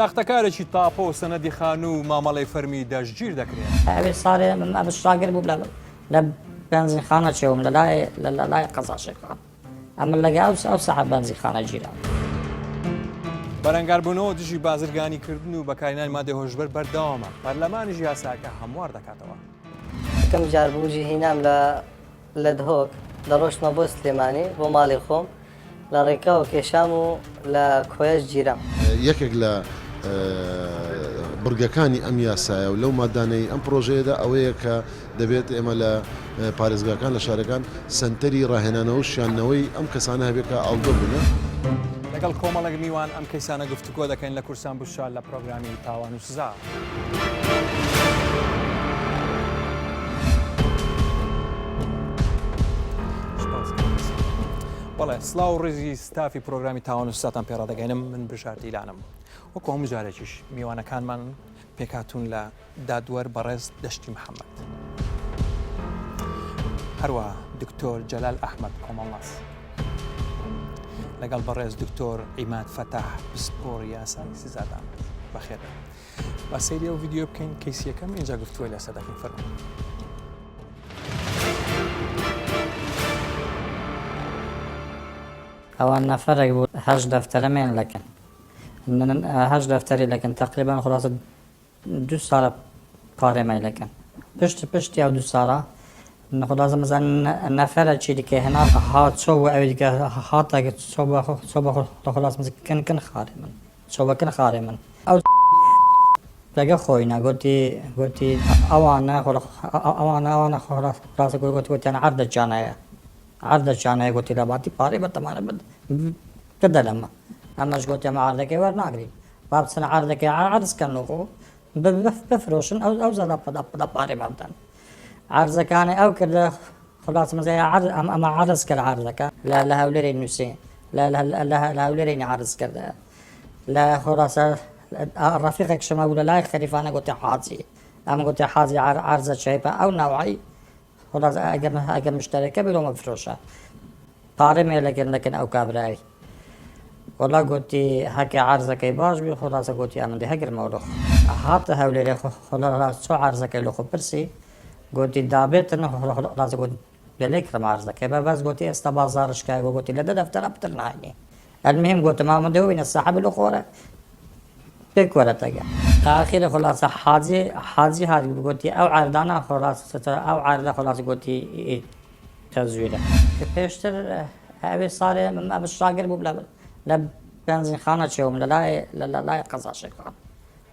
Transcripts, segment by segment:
ساختەکارێکی تاپۆ و سەنەدی خانوو و مامەڵەی فەرمی دەستگیر دەکرێت. ئەوێ ساڵێ من ئەمە شاگر بووم لە لە بەنزینخانە چێوم لە لای لە لە لای قەزا شێخان ئەمن لەگە ئەو ئەو ساحە بەنزینخانە گیرام. بەرەنگاربوونەوە دژی بازرگانیکردن و بەکارهێنانی مادەی هۆشبەر بەردەوامە، پەرلەمانیش یاساکە هەموار دەکاتەوە. یەکەم جار بوجی هینام لە لە دهۆک دەڕۆشتمە بۆ سلێمانی بۆ ماڵی خۆم لە ڕێکاوە کێشام و لە کۆیەش گیرام. یەکێک لە بڕگەکانی ئەم یاسایە و لەو مادانەی ئەم پڕۆژەیەدا ئەوەیە کە دەبێت ئێمە لە پارێزگاکان لە شارەکان سەنتەری ڕاهێنانەوە و شیاندنەوەی ئەم کەسانە هەبێت کە ئاڵودە بوونە. لەگەڵ کۆمەڵێک میوان ئەم کەیسانە گفتوگۆ دەکەین لە کوردستان بوشرا لە پرۆگرامی تاوان و سزا. بەڵێ سڵاو و ڕێزی ستافی پرۆگرامی تاوان و سزاتان پێڕادەگەینم من بژار دیلانم وەکو هەموو جارێکیش میوانەکانمان پێکهاتوون لە دادوەر بەڕێز دەشتی محەممەد هەروەها دکتۆر جەلال ئەحمەد کۆمەڵناس لەگەڵ بەڕێز دکتۆر عیماد فەتاح پسپۆڕی یاسای سزادان بەخێربێن با سەیری ئەو ڤیدیۆ بکەین کەیسی یەکەم ئینجا گفتوگۆی لەسەر دەکەین فەرموو. ئەوان نەفەرێک بوو هەشت دەفتەرە مێن لەکن هەشت دەفتەری لەکن تەقریبەن خلاصە دوو ساڵە پارێ مای لەکن پشت پشتی ئەو دوو ساڵە خلاصە مەزان نەفەرە چی دیکە هێنا هات چۆ بۆ ئەوی دیکە هاتە چۆ بۆ چۆ بۆ خلاص مەزان کن کن خارێ من چۆ بە کن خارێ من ئەو لەگە خۆی نا گوتی گوتی ئەوانە ئەوانە ئەوانە خلاص گوتی گوتیان عەردە جانایە عەردە جانایە گوتی لە باتی پارەی بەتەمانە بدە لەمە ئەمەش گوتی ئەمە عەردەکەی وەرناگرین با بچن عەردەکەی عەرز کەن و خۆ بفرۆشن ئەو ئەو زەدا پەدا پەدا پارەی ما بدەن عەرزەکانی ئەو کردە خلاص مزای عەرز ئەم ئەمە عەرز کرد عەرزەکە لە لە هەولێری نووسی لە لە لە لە هەولێری عەرز کردە لە خلاصە ڕەفیقێک شەمە بوو لە لای خەریفانە گوتی حاجی ئەم گوتی حاجی عەرزە چێپە ئەو ناوعی خلاص ئەگەر ئەگەر مشتەرەکە بێ لۆمە بفرۆشە پارەم هەیە لەگەر لەکن ئەو کابرای وەڵا گوتی هەکە عەرزەکەی باش بێ خلاصە گوتی ئەمن دێ هەگرمەوە لۆ هاتە هەولێرێ خلاص چۆ عەرزەکەی لۆ خۆ پرسی گوتی دابێتن خلاص گوتی لێ کڕم عەرزەکەی بە بەس گوتی ئێستا بازاڕش کای بۆ گوتی لە دە دەفتەرە پتر ناینێ المهم گوتم ئەمن دێ وینە ساحب لۆ خۆرە پێک وەرە تەگە ئاخیر خلاصە حاجی حاجی هات گوتی ئەو عەردانە خلاصە ئەو عەردە خلاص گوتی تەزویرە پێشتر ئەوێ ساڵێ من ئەمە شاگر بووم لە لە بەنزینخانە چێوم لە لای لە لای قەزا شێخان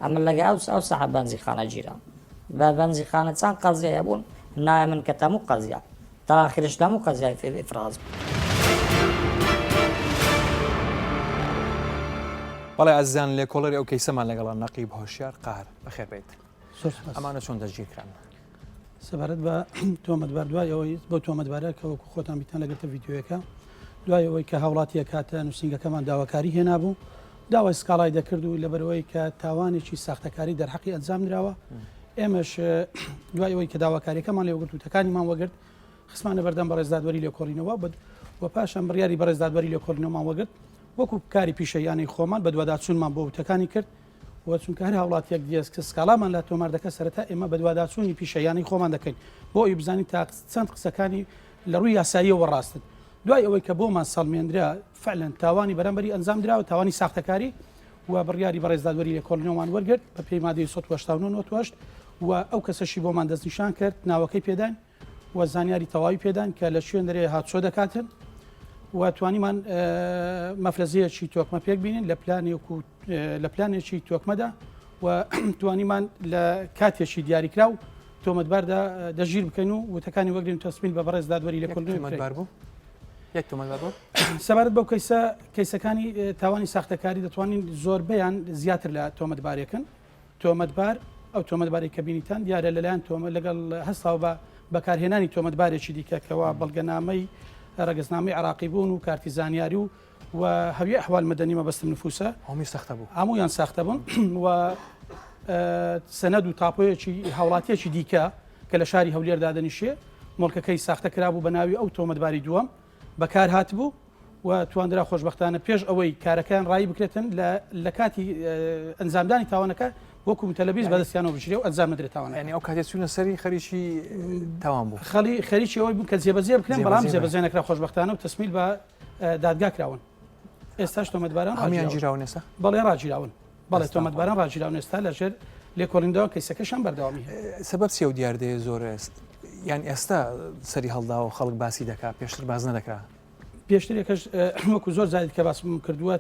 ئەمن لەگە ئەو ئەو ساحە بەنزینخانە گیرام بە بەنزینخانە چەند قەزیە هەبوون نایە من کە تەموو قەزیە تا ئاخرش لەموو قەزیای ئیفراز بوو. بەڵێ ئازیزان لێکۆڵەری ئەو کەیسەمان لەگەڵە نەقیب هۆشیار قەهر بەخێر بێیت. ئەمانە چۆن دەستگیر کران؟ سەبارەت بە تۆمەتبار دوای ئەوەی بۆ تۆمەتبارە کە وەکو خۆتان بیتان لەگرتە ڤیدیۆیەکە دوای ئەوەی کە هاوڵاتیەک هاتە نووسینگەکەمان داواکاری هێنابوو داوای سکاڵای دەکرد و لەبەرەوەی کە تاوانێکی ساختەکاری دەرحەقی ئەنجام دراوە ئێمەش دوای ئەوەی کە داواکاریەکەمان لێوەگرت و تەکانیمان وەگرت خستمانە بەردەم بەڕێز دادوەری لێکۆڵینەوە و پاشان بڕیاری بەڕێز دادوەری لێکۆڵینەوەمان وەگرت وەکو کاری پیشەیانەی خۆمان بەدواداچوونمان بۆ وتەکانی کرد و چونکە هەر هاوڵاتیەک دێت کە سکاڵامان لا تۆمار دەکات سەرەتا ئێمە بەدواداچوونی پیشەیانەی خۆمان دەکەین بۆ ئەوی بزانین تا چەند قسەکانی لە ڕووی یاساییەوە ڕاستن دوای ئەوەی کە بۆمان سەڵمێنرا فعلا تاوانی بەرامبەری ئەنجام دراوە تاوانی ساختەکاری و بڕیاری بەڕێز دادوەری لێکۆڵینەوەمان وەرگرت بە پێی مادەی 189 98 و ئەو کەسەشی بۆمان دەستنیشان کرد ناوەکەی پێداین و زانیاری تەواوی پێدان کە لە شوێن دەرێ هاتوچۆ دەکاتن و توانیمان مەفرەزەیەکی تۆکمە پێک بینین لە پلانێک و لە پلانێکی تۆکمەدا و توانیمان لە کاتێکی دیاریکراو تۆمەتباردا دەژیر بکەین و وتەکانی وەگرین تەسمین بە بەڕێز دادوەری لە تۆمەتبار بوو یەک تۆمەتبار بوو سەبارەت بەو کەیسە کەیسەکانی تاوانی ساختەکاری دەتوانین زۆربەیان زیاتر لە تۆمەتبارێکن تۆمەتبار، ئەو تۆمەتبارەی کە بینیتان دیارە لەلایەن تۆمە لەگەڵ هەستاوە بە بەکارهێنانی تۆمەتبارێکی دیکە کەوا بەڵگەنامەی ڕەگەزنامەی عراقی بوون و کارتی زانیاری و و هەوی ئەحوال مەدەنی مەبەستم نفوسە هەمووی سەختە بوو هەموویان ساختە بوون و سەنەد و تاپۆیەکی هاوڵاتیەکی دیکە کە لە شاری هەولێر دادەنیشێ مڵکەکەی ساختە کرابوو بە ناوی ئەو تۆمەتباری دووەم بەکار هاتبوو. و تواندرا خۆشبەختانە پێش ئەوەی کارەکەیان ڕایی بکرێتن لە لە کاتی ئەنجامدانی تاوانەکە وەکو متەلەبیس بەدەستیانەوە بگیرێ و ئەنجام نەدرێت تاوانەکە. یانی ئەو کاتێ چوونە سەری خەریکی تاوان بوو. خەڵی خەریکی ئەوەی بوون کە جێبەجێ بکرێن بەڵام جێبەجێ نەکرا خۆشبەختانە و تەسمیل بە دادگا کراون. ئێستاش تۆمەتباران هەموویان گیراون ئێستا؟ بەڵێ ڕاگیراون. بەڵێ تۆمەتباران ڕاگیراون ئێستا لەژێر لێکۆڵینەوە کەیسەکەشیان بەردەوامی هەیە. سەبەب چیە ئەو دیاردەیە زۆر یان ئێستا سەری هەڵداوە و خەڵک باسی دەکا پێشتر باس نەدەکرا؟ پێشتر یەکەش وەکو زۆر جاری کە باسم کردووە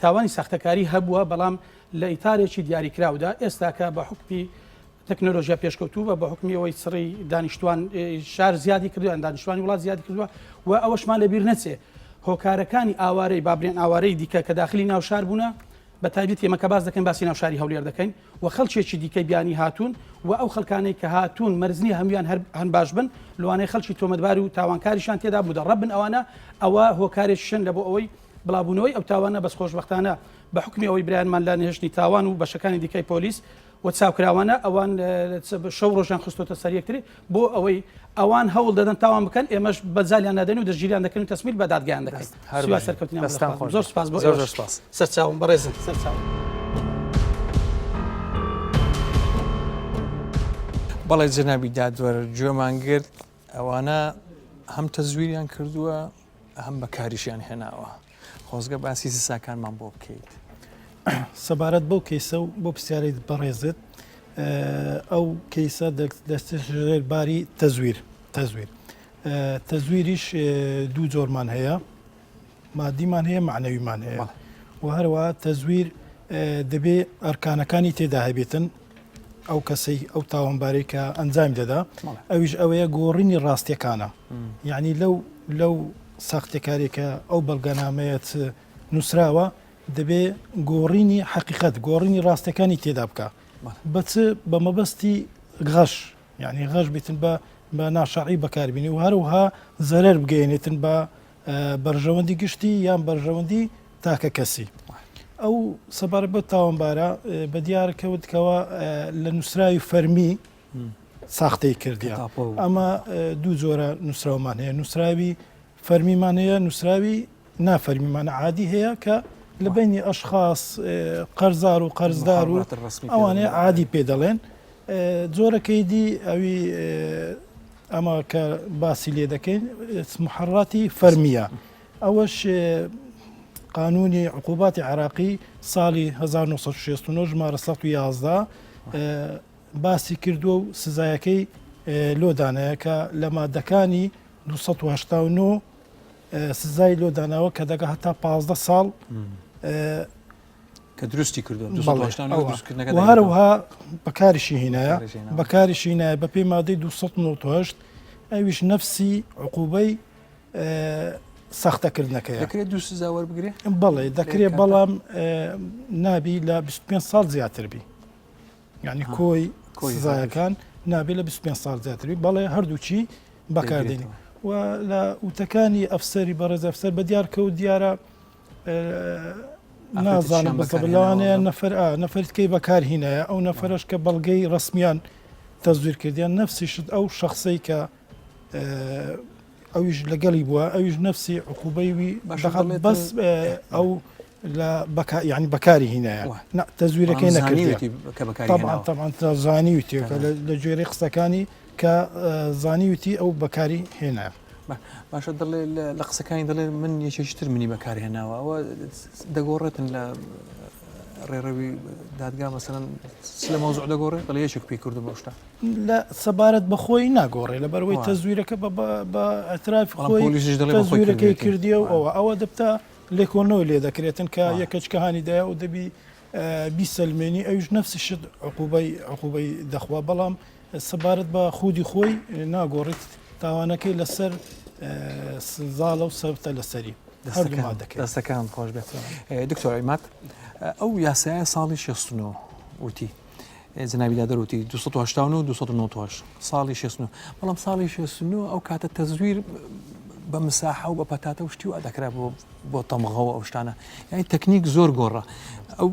تاوانی ساختەکاری هەبووە بەڵام لە ئیتارێکی دیاریکراودا ئێستاکە بە حکومی تەکنۆلۆژیا پێشکەوتوو بە بە حکومی ئەوەی سڕی دانیشتوان شار زیادی کردووە دانیشتوانی وڵات زیادی کردووە و ئەوەشمان لەبیر نەچێ هۆکارەکانی ئاوارەی بابرێن ئاوارەی دیکە کە داخلی ناو شار بوونە بە تایبەتی ئێمە کە باس دەکەین باسی ناو شاری هەولێر دەکەین و خەڵکێکی دیکەی بیانی هاتوون و ئەو خەڵکانەی کە هاتوون مەرج نییە هەموویان هەر هەن باش بن لەوانەیە خەڵکی تۆمەتبار و تاوانکاریشان تێدا مدەڕەب بن ئەوانە ئەوە هۆکارێکیشن لە بۆ ئەوەی بڵاوبوونەوەی ئەو تاوانە بەس خۆشبەختانە بە حوکمی ئەوەی برایانمان لە نەهێشتنی تاوان و بەشەکانی دیکەی پۆلیس و چاوکراوانە ئەوان شەو ڕۆژیان خستۆتە سەر یەکتری بۆ ئەوەی ئەوان هەوڵ دەدەن تاوان بکەن ئێمەش بە جالیان نادەین و دەستگیریان دەکەن و تەسمیل بە دادگایان دەکەین هیوای سەرکەوتنیان بۆ دەخوازم. زۆر سوپاس بۆ ئێوەش سەرچاوم بەڕێزن سەرچاوم. بەڵێ جەنابی دادوەر گوێمان گرت ئەوانە هەم تەزویریان کردووە هەم بەکاریشیان هێناوە خۆزگە باسی سزاکانمان بۆ بکەیت. سەبارەت بەو کەیسە و بۆ پرسیارەی بەڕێزت ئەو کەیسە دەستە ژێر باری تەزویر تەزویر تەزویریش دوو جۆرمان هەیە مادیمان هەیە معنەویمان هەیە و هەروە تەزویر دەبێ ئەرکانەکانی تێدا هەبێتن ئەو کەسەی ئەو تاوانبارەی کە ئەنجامی دەدا ئەویش ئەوەیە گۆڕینی ڕاستیەکانە یعنی لەو لەو ساختەکاری کە ئەو بەڵگەنامەیەت نووسراوە دەبێ گۆڕینی حەقیقەت گۆڕینی ڕاستەکانی تێدا بکە بە چ بە مەبەستی غەش یعنی غەش بیتن بە بە ناشەڕی بەکاربینی و هەروها زەرەر بگەێنێتن بە بەرژەوەندی گشتی یان بەرژەوەندی تاکە کەسی. ئەو سەبارەت بەو تاوانبارە بە دیار کەوت کەوا لە نووسراوی فەرمی ساختەی کردیە. ئەمە دوو جۆرە نووسراومان هەیە، نووسراوی فەرمیمان هەیە، نووسراوی نافەرمیمان عادی هەیە کە لە بینی ئەشخاص قەرزار و قەرزدار و ئەوانەیە عادی پێ دەڵێن. جۆرەکەی دی ئەوی ئەمە کە باسی لێ دەکەین محەڕاتی فەرمیە ئەوەش قانونی عقوباتی عراقی ساڵی 1969 ژمارە 111 باسی کردووە و سزایەکەی لۆدانەیە کە لە مادەکانی 289 سزای لۆداناوە کە دەگە هەتا 15 ساڵ کە دروستی کردووە و هەروەها بەکاریشی هینایە بەکاریشی هینایە بە پێی مادەی 298 ئەویش نەفسی عقوبەی ساختەکردنەکەیە دەکرێت دوو سزا وەربگرێ بەڵێ دەکرێت بەڵام نابی لە 25 ساڵ زیاتر بی یعنی کۆی سزایەکان نابێت لە 25 ساڵ زیاتر بی بەڵێ هەردووچی بەکاردێنی و لە وتەکانی ئەفسەری بەڕێز ئەفسەر بە دیار کەوت دیارە نازانم بەزەبت لەوانەیە نەفەر ئا نەفەرتکەی بەکار هینایە ئەو نەفەرەش کە بەڵگەی ڕەسمیان تەزویر کردیان نەفسی شت ئەو شخصەی کە ئەویش لەگەڵی بووە ئەویش نەفسی عقوبەی وی بەس ئەو لە ینی بەکاری هینایە تەزویرەکەی نەکردێتی طبعا زانیوتی لە گوێرەی قسەکانی کە زانیوتی ئەو بەکاری هێنایە. باشە دەڵێ لە قسەکانی دەڵێ من یەکێکی تر منی بەکارهێناوە ئەوە دەگۆڕێتن لە ڕێڕەوی دادگا مەسەلەن چ لە مەوزوع دەگۆڕێت دەڵێ یەکێک پێی کردم بەو شتە لە سەبارەت بە خۆی ناگۆڕێ لەبەرەوەی تەزویرەکە بە ئەتراف خۆی تەزویرەکەی کردیە و ئەوە ئەوە دەبتە لێکۆڵنەوە لێ دەکرێتن کە یەکەچکە هانی دایە و دەبی بیسەلمێنی ئەویش نەفسی شت عقوبەی عقوبەی دەخوا بەڵام سەبارەت بە خودی خۆی ناگۆڕیت، تاوانەکەی لەسەر زاڵە و سەبتە لەسەری هەردوو مادەکەی. دەستەکانت خۆش بێت دکتۆر عیماد ئەو یاسایە ساڵی 69 وتی جنابی دادەر وتی 289 298 ساڵی 69 بەڵام ساڵی 69 ئەو کاتە تەزویر بە مساحە و بە پەتاتە و شتی وا دەکرا بۆ بۆ تەمغەوە ئەو شتانە یعنی تەکنیک زۆر گۆڕا ئەو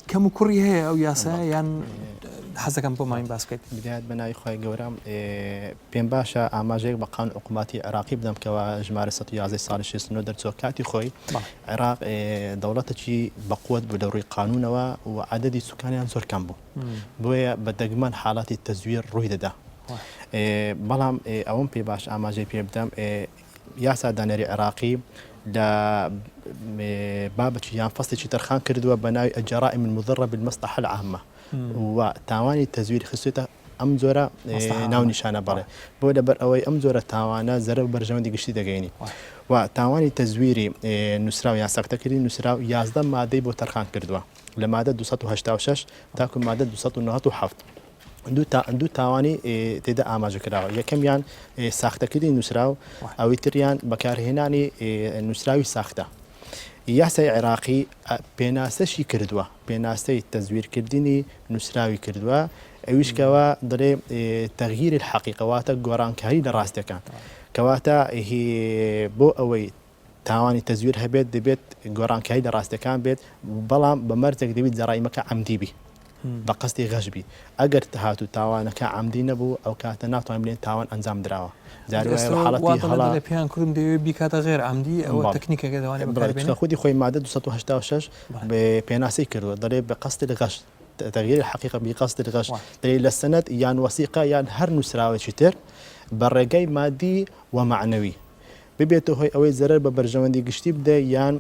کەم و کوڕی هەیە ئەو یاسایە یان. حەزەکەم بۆ ماین باس بکەیت. بدایەت بە ناوی خوای گەورە پێم باشە ئاماژەیەک بە قانون عقوباتی عێراقی بدەم کەوا ژمارە 111 ساڵی 69 دەرچووە کاتی خۆی عێراق دەوڵەتێکی بەقوت بوو لە ڕووی قانونەوە و عەدەدی سوکانیان زۆر کەم بوو بۆیە بە دەگمەن حاڵاتی تەزویر ڕووی دەدا بەڵام ئەوەم پێ باش ئاماژەی پێ بدەم یاسا دانەری عێراقی لە بابەتی یان فەسڵێکی تەرخان کردووە بە ناوی الجرائم المضرە بالمصلحە العامە و تاوانی تەزویر خستوێتە ئەم جۆرە ناونیشانە بەڵێ بۆ لەبەر ئەوەی ئەم جۆرە تاوانە زەرەر بەرژەوەندی گشتی دەگەینی و تاوانی تەزویری نووسراو یان سەختەکردنی نووسراو 11 مادەی بۆ تەرخان کردووە لە مادە 286 تاکو مادە 297 دوو تاوانی تێدا ئاماژە کراوە، یەکەمیان ساختەکردنی نووسراو، ئەوی تریان بەکارهێنانی نووسراوی ساختە. یاسای عێراقی پێناسەشی کردووە، پێناسەی تەزویرکردنی نووسراوی کردووە، ئەویش کەوا دەڵێ تغییر الحقیقە واتە گۆڕانکاری لە ڕاستیەکان. کەواتە بۆ ئەوەی تاوانی تەزویر هەبێت دەبێت گۆڕانکاری لە ڕاستیەکان بێت بەڵام بە مەرجێک دەبیت جەرائیمەکە عەمدی بی بە قەستی غەش بی ئەگەر هاتوو تاوانەکە عەمدی نەبوو ئەو کاتە ناتوانین بلێن تاوان ئەنجام دراوە جاری وایە بە حاڵەتی هەڵە پێیان کوردم دەیەوێت بیکاتە غێر عەمدی ئەوە تەکنیکێکە دەوانێت بەکار بێنێت چونکە خودی خۆی مادە 286 پێناسەی کردووە دەڵێ بە قەستی غەش تغییر الحقیقە بقصد الغش دەڵێ لە سەنەد یان وەسیقە یان هەر نووسراوێکی تر بە ڕێگای مادی و مەعنەوی ببێتە هۆی ئەوەی زەرەر بە بەرژەوەندی گشتی بدە یان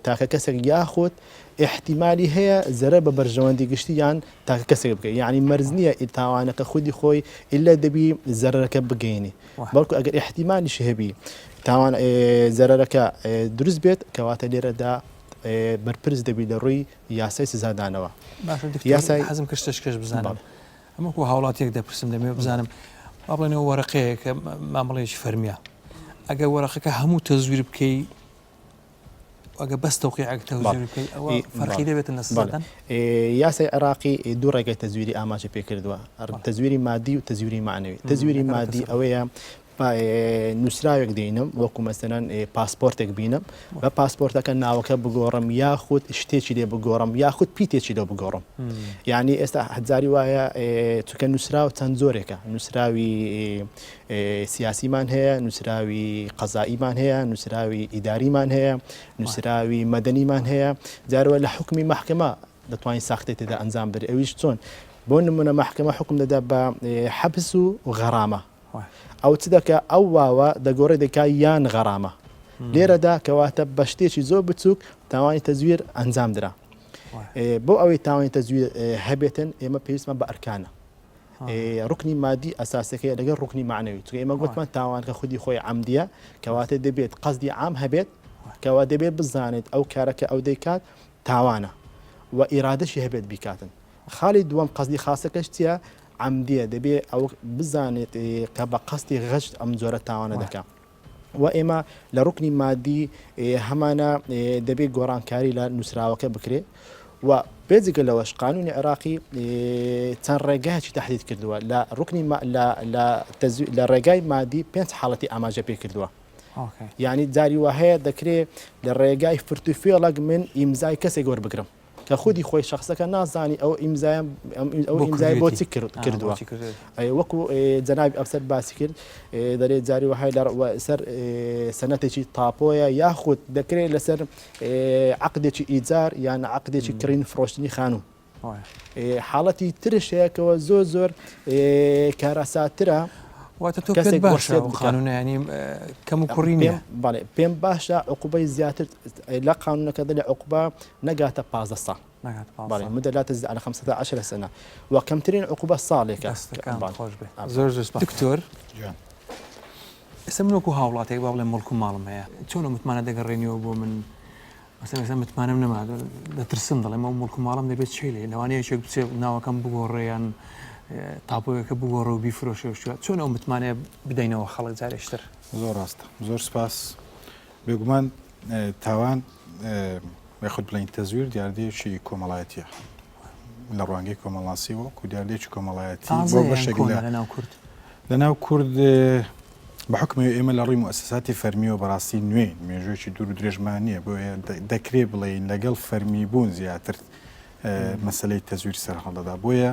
تاکە کەسێک یاخود ئیحتیمالی هەیە زەرەر بە بەرژەوەندی گشتی یان تاکە کەسێک بکە یعنی مەرج نییە تاوانەکە خودی خۆی ئللا دەبی زەرەرەکە بگەینی بەڵکو ئەگەر ئیحتیمالیش هەبی تاوان زەرەرەکە دروست بێت کەواتە لێرەدا بەرپرس دەبی لە ڕووی یاسای سزادانەوە. باشە دکتۆر حەزم کرد شتێکش بزانم. ئەمە وەکو هاوڵاتیەک دەپرسم دەمەوێت بزانم با بڵێن ئەوە وەرەقەیە کە مامەڵەیەکی فەرمیە ئەگەر وەرەقەکە هەموو تەزویر بکەی ئەگە بەس تەوقیعێک تەزویر بکەی ئەوە فەرقی دەبێتن لە سزادان یاسای عێراقی دوو ڕێگای تەزویری ئاماژە پێکردووە تەزویری مادی و تەزویری مەعنەوی تەزویری مادی ئەوەیە نووسراوێک دێنم وەکو مەسەلەن پاسپۆرتێک بینم بە پاسپۆرتەکە ناوەکە بگۆڕم یاخود شتێکی لێ بگۆڕم یاخود پیتێکی لۆ بگۆڕم یعنی ئێستا هەزاری وایە چونکە نووسراو چەند جۆرێکە نووسراوی سیاسیمان هەیە نووسراوی قەزاییمان هەیە نووسراوی ئیداریمان هەیە نووسراوی مەدەنیمان هەیە جارەوە لە حکمی محکمە دەتوانین ساختەی تێدا ئەنجام بدرێت ئەویش چۆن بۆ نمونە محکمە حکم دەدا بە حەبس و غەرامە ئەو چ دەکا ئەو واوە دەگۆڕێ دەکا یان غەرامە لێرەدا کەواتە بە شتێکی زۆر بچووک تاوانی تەزویر ئەنجام درا بۆ ئەوەی تاوانی تەزویر هەبێتن ئێمە پێویستمان بە ئەرکانە ڕکنی مادی ئەساسەکەی لەگەڵ ڕکنی معنەوی چونکە ئێمە گوتمان تاوانکە خودی خۆی عەمدیە کەواتە دەبێت قەزدی عام هەبێت کەوا دەبێت بزانێت ئەو کارەکە ئەو دەیکات تاوانە و ئیرادەشی هەبێت بیکاتن خاڵی دووەم قەزدی خاصەکەش چییە عەمدیە دەبێ ئەوە بزانێت کە بە قەستی غەشت ئەم جۆرە تاوانە دەکا و ئێمە لە ڕوکنی مادی هەمانە دەبێ گۆڕانکاری لە نووسراوەکە بکرێ و بێجگە لەوەش قانونی عێراقی چەند ڕێگایەکی تهدید کردووە لە ڕکنی لە ڕێگای مادی پێنج حاڵەتی ئاماژە پێ کردووە یعنی جاری وا هەیە دەکرێ لە ڕێگای فرتوفێڵک من ئیمزای کەسێک وەربگرم کە خودی خۆی شەخسەکە نازانی ئەو ئیمزایە ئەو ئیمزای بۆ چی کردووە وەکو جەنابی ئەفسەر باسی کرد دەرێ جاری وەهای لە سەر سەنەتێکی تاپۆیە یاخود دەکرێت لەسەر عقدێکی ئیجار یان عقدێکی کڕین فرۆشتنی خانوو حاڵەتی ترش هەیە کەەوە زۆر زۆر کارەساترە. واتە تۆ کەسێک باشە قانونە ینی کەم و کوڕی نیە بەڵێ پێم باشە عقوبەی زیاتر لە قانونەکە دەلێ عقوبە نەگاتە 15 ساڵ بەڵێ مدە لا تزيد على 15 سنة و کەمترین عقوبە ساڵێکە خۆش بێ زۆر زۆر دکتۆر ئێستا من وەکو هاوڵاتێک با بڵێم مڵک و ماڵم هەیە چۆن متمانە دەگەڕێنیەوە بۆ من مەسەلەن ئێستا متمانەم نەما دەترسم دەڵێم ئەو موڵک و ماڵم دەبێت چی لێ لەوانەیە یەکێک بچێ ناوەکەم بگۆڕێ یان تاپۆیەکە بگۆڕێ و بیفرۆشێ و شتە چۆن ئەو متمانەیە بدەینەوە خەڵک جارێکتر زۆر ڕاستە زۆر سپاس بێگومان تاوان یاخود بڵین تەزویر دیاردەیەکی کۆمەڵایەتیە لە ڕوانگەی کۆمەڵناسی وەکو دیاردەیەکی کۆمەڵایەتی بۆ بەشێک لە ناو کورد لە ناو کورد بە حوکمی ئێمە لە ڕووی موئەسەساتی فەرمییەوە بەڕاستی نوێین، مێژوویەکی دوور و درێژمان نییە، بۆیە دەکرێ بڵێین لەگەڵ فەرمی بوون زیاتر مەسەلەی تەزویر سەرهەڵدەدا. بۆیە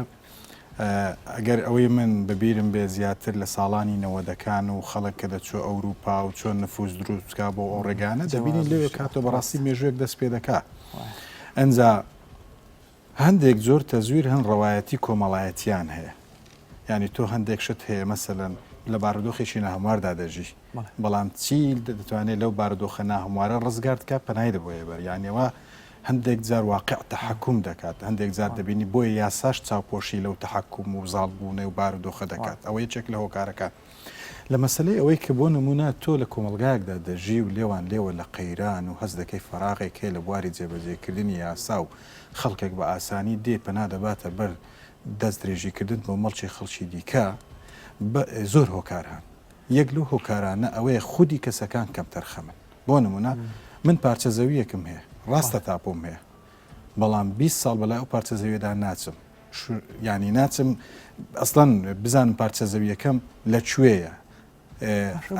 ئەگەر ئەوەی من بە بیرم بێ زیاتر لە ساڵانی نەوەدەکان و خەڵک کە دەچووە ئەوروپا و چۆن نفوز دروست بکا بۆ ئەو ڕێگانە دەبینین لەوێ کاتەوە بەڕاستی مێژوویەک دەست پێ دەکا ئەنجا هەندێک جۆر تەزویر هەن ڕەوایەتی کۆمەڵایەتیان هەیە یانی تۆ هەندێک شت هەیە مەسەلەن لە بارودۆخێکی ناهەمواردا دەژی بەڵام چی دەتوانێت لەو بارودۆخە ناهەموارە ڕزگارت کا پەنای دەبۆیە بەر یانەوە هەندێک جار واقع تەحەکوم دەکات هەندێک جار دەبینی بۆیە یاساش چاوپۆشی لەو تەحەکوم و زاڵبوونە و بارودۆخە دەکات ئەوە یەکێک لە هۆکارەکان لە مەسەلەی ئەوەی کە بۆ نموونە تۆ لە کۆمەڵگایەکدا دەژی و لێوان لێوە لە قەیران و هەست دەکەی فەراغێک هەیە لە بواری جێبەجێکردنی یاسا و خەڵکێک بە ئاسانی دێ پەنا دەباتە بەر دەست درێژیکردن بۆ مڵکی خەڵکی دیکە، بە زۆر هۆکار هەن. یەک لەو هۆکارانە ئەوەیە خودی کەسەکان کەمتەرخەمن. بۆ نموونە من پارچە زەوییەکم هەیە، ڕاستە تاپۆم هەیە، بەڵام 20 ساڵ بەلای ئەو پارچە زەویەدا ناچم. یانی ناچم ئەسڵەن بزانم پارچە زەویەکەم لە کوێیە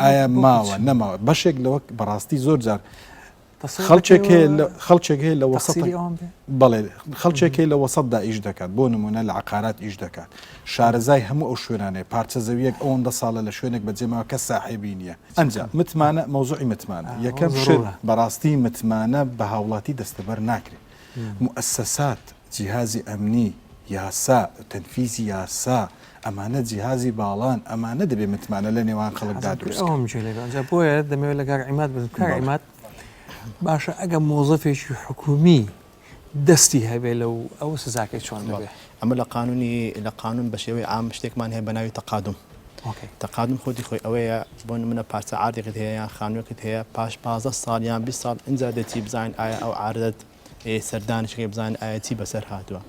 ئایا ماوە نەماوە بەشێک لەوە بەڕاستی زۆر جار خەڵکێک هەیە خەڵکێک هەیە لە وەسەت بەڵێ خەڵکێک هەیە لە وەسەتدا ئیش دەکات بۆ نمونە لە عقارات ئیش دەکات شارەزای هەموو ئەو شوێنانەیە پارچە زەویەک ئەوەندە ساڵە لە شوێنێک بەجێماوە کە ساحێبی نییە ئەنجا متمانە مەوزوعی متمانە یەکەم شت بەڕاستی متمانە بە هاوڵاتی دەستەبەر ناکرێت موئەسەسات، جیهازی ئەمنی، یاسا، تەنفیزی یاسا، ئەمانە جیهازی باڵان، ئەمانە دەبێ متمانە لە نێوان خەڵکدا حەزم کرد دروست کەن. ئەوەم گوێ لێ بێ. ئەنجا بۆیە دەمەوێت لە کاک عیماد بپرسم، کاک بەڵێ. عیماد باشە ئەگە مۆزەفێکی حکوومی دەستی هەبێ لەو ئەوە سزاکەی چۆن بەڵێ. دەبێ؟ ئەمە لە قانوونی لە قانوون بە شێوەی عام شتێکمان هەیە بە ناوی تەقادوم. okay. تەقادوم خودی خۆی ئەوەیە بۆ نموونە پارچە عەردێکت هەیە یان خانووێکت هەیە پاش 15 ساڵ یان 20 ساڵ ئینجا دەچی بزانین ئایا ئەو عەردەت سەردانیش کەی بزانن ئایا چی بەسەر هاتووە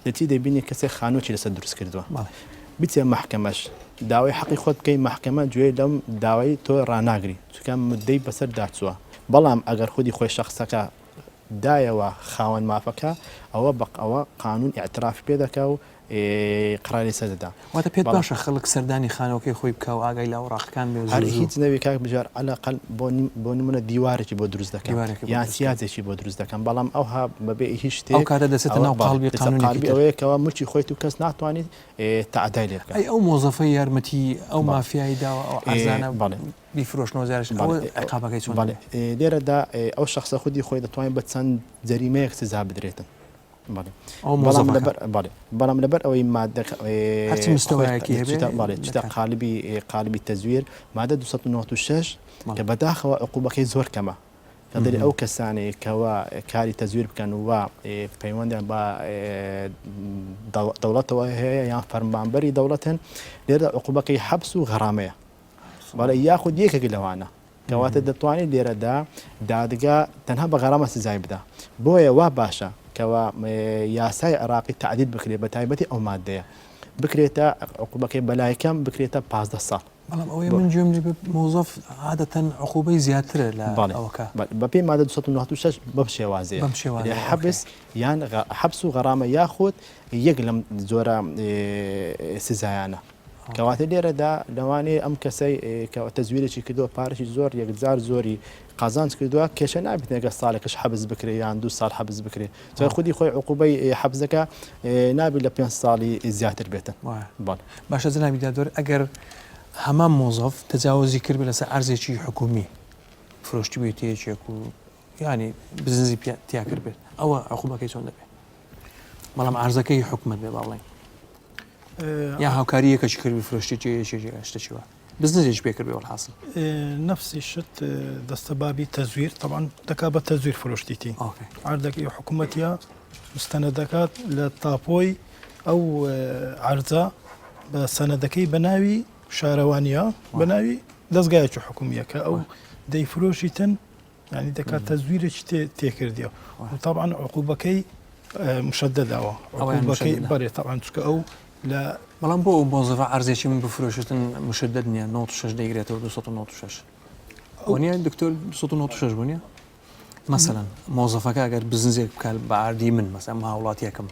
دەچی دەبینی کەسێک خانووەکی لەسەر دروست کردووە بچێ مەحکەمەش داوای حەقی خۆت بکەی مەحکەمە گوێ لەم داوای تۆ ڕاناگری چونکە مدەی بەسەر داچووە بەڵام ئەگەر خودی خۆی شەخسەکە دایەوە خاوەن مافەکە ئەوە بە ئەوە قانون ئیعترافی پێ دەکا و قەراری لەسەر دەدا. واتە پێت بەڵام. باشە خەڵک سەردانی خانووەکەی خۆی بکا و ئاگای لە ئەوراقەکان بێ هەر زوو زوو. هیچ نەبێ کاک بژار عەلەقەل بۆ بۆ نمونە دیوارێکی بۆ دروست دەکەم دیوارێکی بۆ یان دروست کەن. سیاجێکی بۆ دروست دەکەم بەڵام ئەوها بەبێ هیچ ئەو شتێک کاتە دەچێتە ئەوە ناو بەڵێ قاڵبی دەچێتە قانوونێکی قالبی تر. ئەوەیە کەوا مولکی خۆیت و کەس ناتوانیت تەعەدای لێ بکا. ئەی ئەو مۆزەفەی یارمەتی ئەو بەڵێ. مافیای داوە ئەو عەرزانە بەڵێ. بیفرۆشنەوە جارێکی بەڵێ ئەوە عیقابەکەی چۆن بەڵێ دەبێ؟ لێرەدا ئەو شەخسە خودی خۆی دەتوانێت بە چەند جەریمەیەک سزا بدرێتن. بەڵێ ئەو بەڵام مۆزەفەکە. لەبەر بەڵێ بەڵام لەبەر ئەوەی مادەکە هەرچی خۆی مستەوایەکی هەبێ چیتە بەڵێ چیتە دەکات. قالبی قالبی تەزویر مادە 296 بەڵێ. کە بەداخەوە عقوبەکەی زۆر کەمە کە دەری ئەو کەسانەی کەوا کاری تەزویر بکەن و پەیوەندیان بە دەوڵەتەوە هەیە یان فەرمانبەری دەوڵەتن لێرە عقوبەکەی حەبس و غەرامەیە بەڵێ یاخود یەکێک لەوانە کەواتە دەتوانیت لێرەدا دادگا تەنها بە غەرامە سزای بدا. بۆیە وا باشە کەوا یاسای عێراقی تەعدیل بکرێت بە تایبەتی ئەو ماددەیە بکرێتە عقوبەکەی بەلای کەم بکرێتە 15 ساڵ. بەڵام ئەوەی من گوێم لێ بێ مۆزەف عادەتەن عقوبەی زیاترە لە ئەوەکە. بەڵێ بەپێی مادە 296 بەم شێوازەیە. بەم شێوازەیە ئۆکەی. حەبس یان حەبس و غەرامە یاخود یەک لەم جۆرە سزایانە. کەواتە لێرەدا لەوانەیە ئەم کەسەی کە تەزویرێکی کردووە پارەی زۆر یەکجار زۆری قازانج کردووە کێشە نابێت ئەگەر ساڵێکش حەبس بکرێ یان دوو ساڵ حەبس بکرێ چون خودی خۆی عقوبەی حەبسەکە نابێت لە پێنج ساڵی زیاتر بێتن بەڵێ باشە جەنابی دادوەر ئەگەر هەمان مۆزەف تەجاوزی کرد لەسەر ئەرزێکی حکومی فرۆشتبێتی یەکێک و یانی بزنزی تیا کرد بێت ئەوە عقوبەکەی چۆن دەبێت بەڵام ئارزەکەی حکومت بێ با بڵێن یا هاوکاری یەکەکی کردی فرۆشتی شتێکی وا بزنسێکی پێ کرد بێ وەڵحاصل نفسی شت دەستە بابی تەزویر طبعا دەکا بە تەزویر فرۆشتیتی عردەکەی حکوومەتە مستەنە دەکات لە تاپۆی ئەو عرزە بە سەنەدەکەی بە ناوی شارەوانیە بە ناوی دەستگایەکی حکومیە کە ئەو دەیفرۆشیتن یانی دەکات تەزویرێکی تێکردیە و تاوان عقوبەکەی مشەدەداوە عقوبەکەی بەرێ تاوان چکە ئەو لە بەڵام بۆ ئەو مۆزەفە عرزێکی من بفرۆشتن مشدد نییە 96 دەیگرێتەوە 296 ئەو نیە دکتۆر 296 بوو نیە مەسەلەن مۆزەفەکە ئەگەر بزنزێک بکات بە ئاردی من مەسەلەن هاوڵاتیەکەم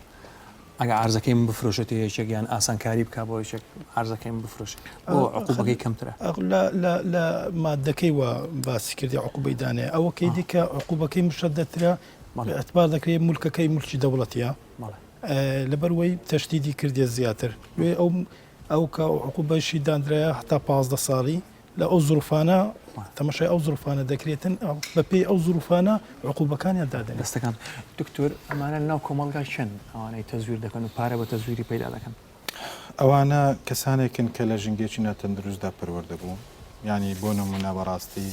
ئەگە عەرزەکەی من بفرۆشێتە یەکێک یان ئاسانکاری بکا بۆ یەکێک عەرزەکەی من بفرۆشێت بۆ عقوبەکەی کەمترە. لە لە لە مادەکەی وا باسی کردی عقوبەی دانێ ئەوە کەی دیکە عقوبەکەی مشەدەترە اعتبار دەکرێت مولکەکەی مولکی دەوڵەتیە. لەبەر وەی تەشدیدی کردیە زیاتر لێ ئەو ئەو کە عقوبەشی دانرایە هەتا 15 ساڵی لە ئەو زروفانە تەمەشای ئەو زروفانە دەکرێتن بەپێی ئەو زروفانە عقوبەکانیان دادەنێن. دەستەکان دکتۆر ئەمانە لەناو کۆمەڵگا کێن ئەوانەی تەزویر دەکەن و پارە بە تەزویری پەیدا دەکەن؟ ئەوانە کەسانێکن کە لە ژینگەیەکی ناتەندروستدا پەروەردە بوون یانی بۆ نمونە بەڕاستی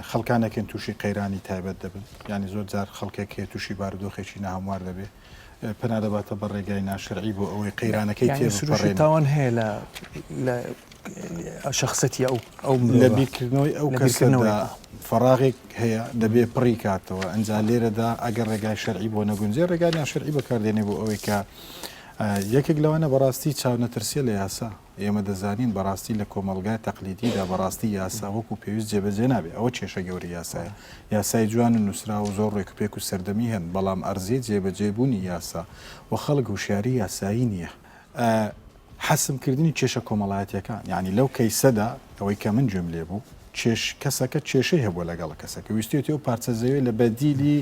خەڵکانێکن تووشی قەیرانی تایبەت دەبن یانی زۆر جار خەڵکێک هەیە تووشی بارودۆخێکی ناهەموار دەبێ پەنا دەباتە بە ڕێگای ناشەرعی بۆ ئەوەی قەیرانەکەی تێ سروشتی تاوان هەیە لە لە شخصەتی ئەو ئەو لە بیرکردنەوەی ئەو کەسەدا فەراغێک هەیە دەبێ پڕی کاتەوە ئەجا لێرەدا ئەگەر ڕێگای شەرعی بۆ نەگونجێ ڕێگای ناشەرعی بەکاردێنێ بۆ ئەوەی کە یەکێک لەوانە بەڕاستی چاونەترسیە لە یاسا ئێمە دەزانین بەڕاستی لە کۆمەڵگای تەقلیدیدا بەڕاستی یاسا وەکو پێویست جێبەجێ نابێ، ئەوە کێشە گەورەی یاسایە. یاسای جوان و نووسراو و زۆر ڕێکوپێک و سەردەمی هەن، بەڵام ئەرزیەی جێبەجێ بوونی یاسا و خەڵک هوشیاری یاسایی نییە. حەسم کردنی کێشە کۆمەڵایەتیەکان، یانی لەو کەیسەدا ئەوەی کە من گوێم لێ بوو، کێش کەسەکە کێشەی هەبووە لەگەڵ کەسەکە ویستویەتی ئەو پارچە زەویە لە بەدیلی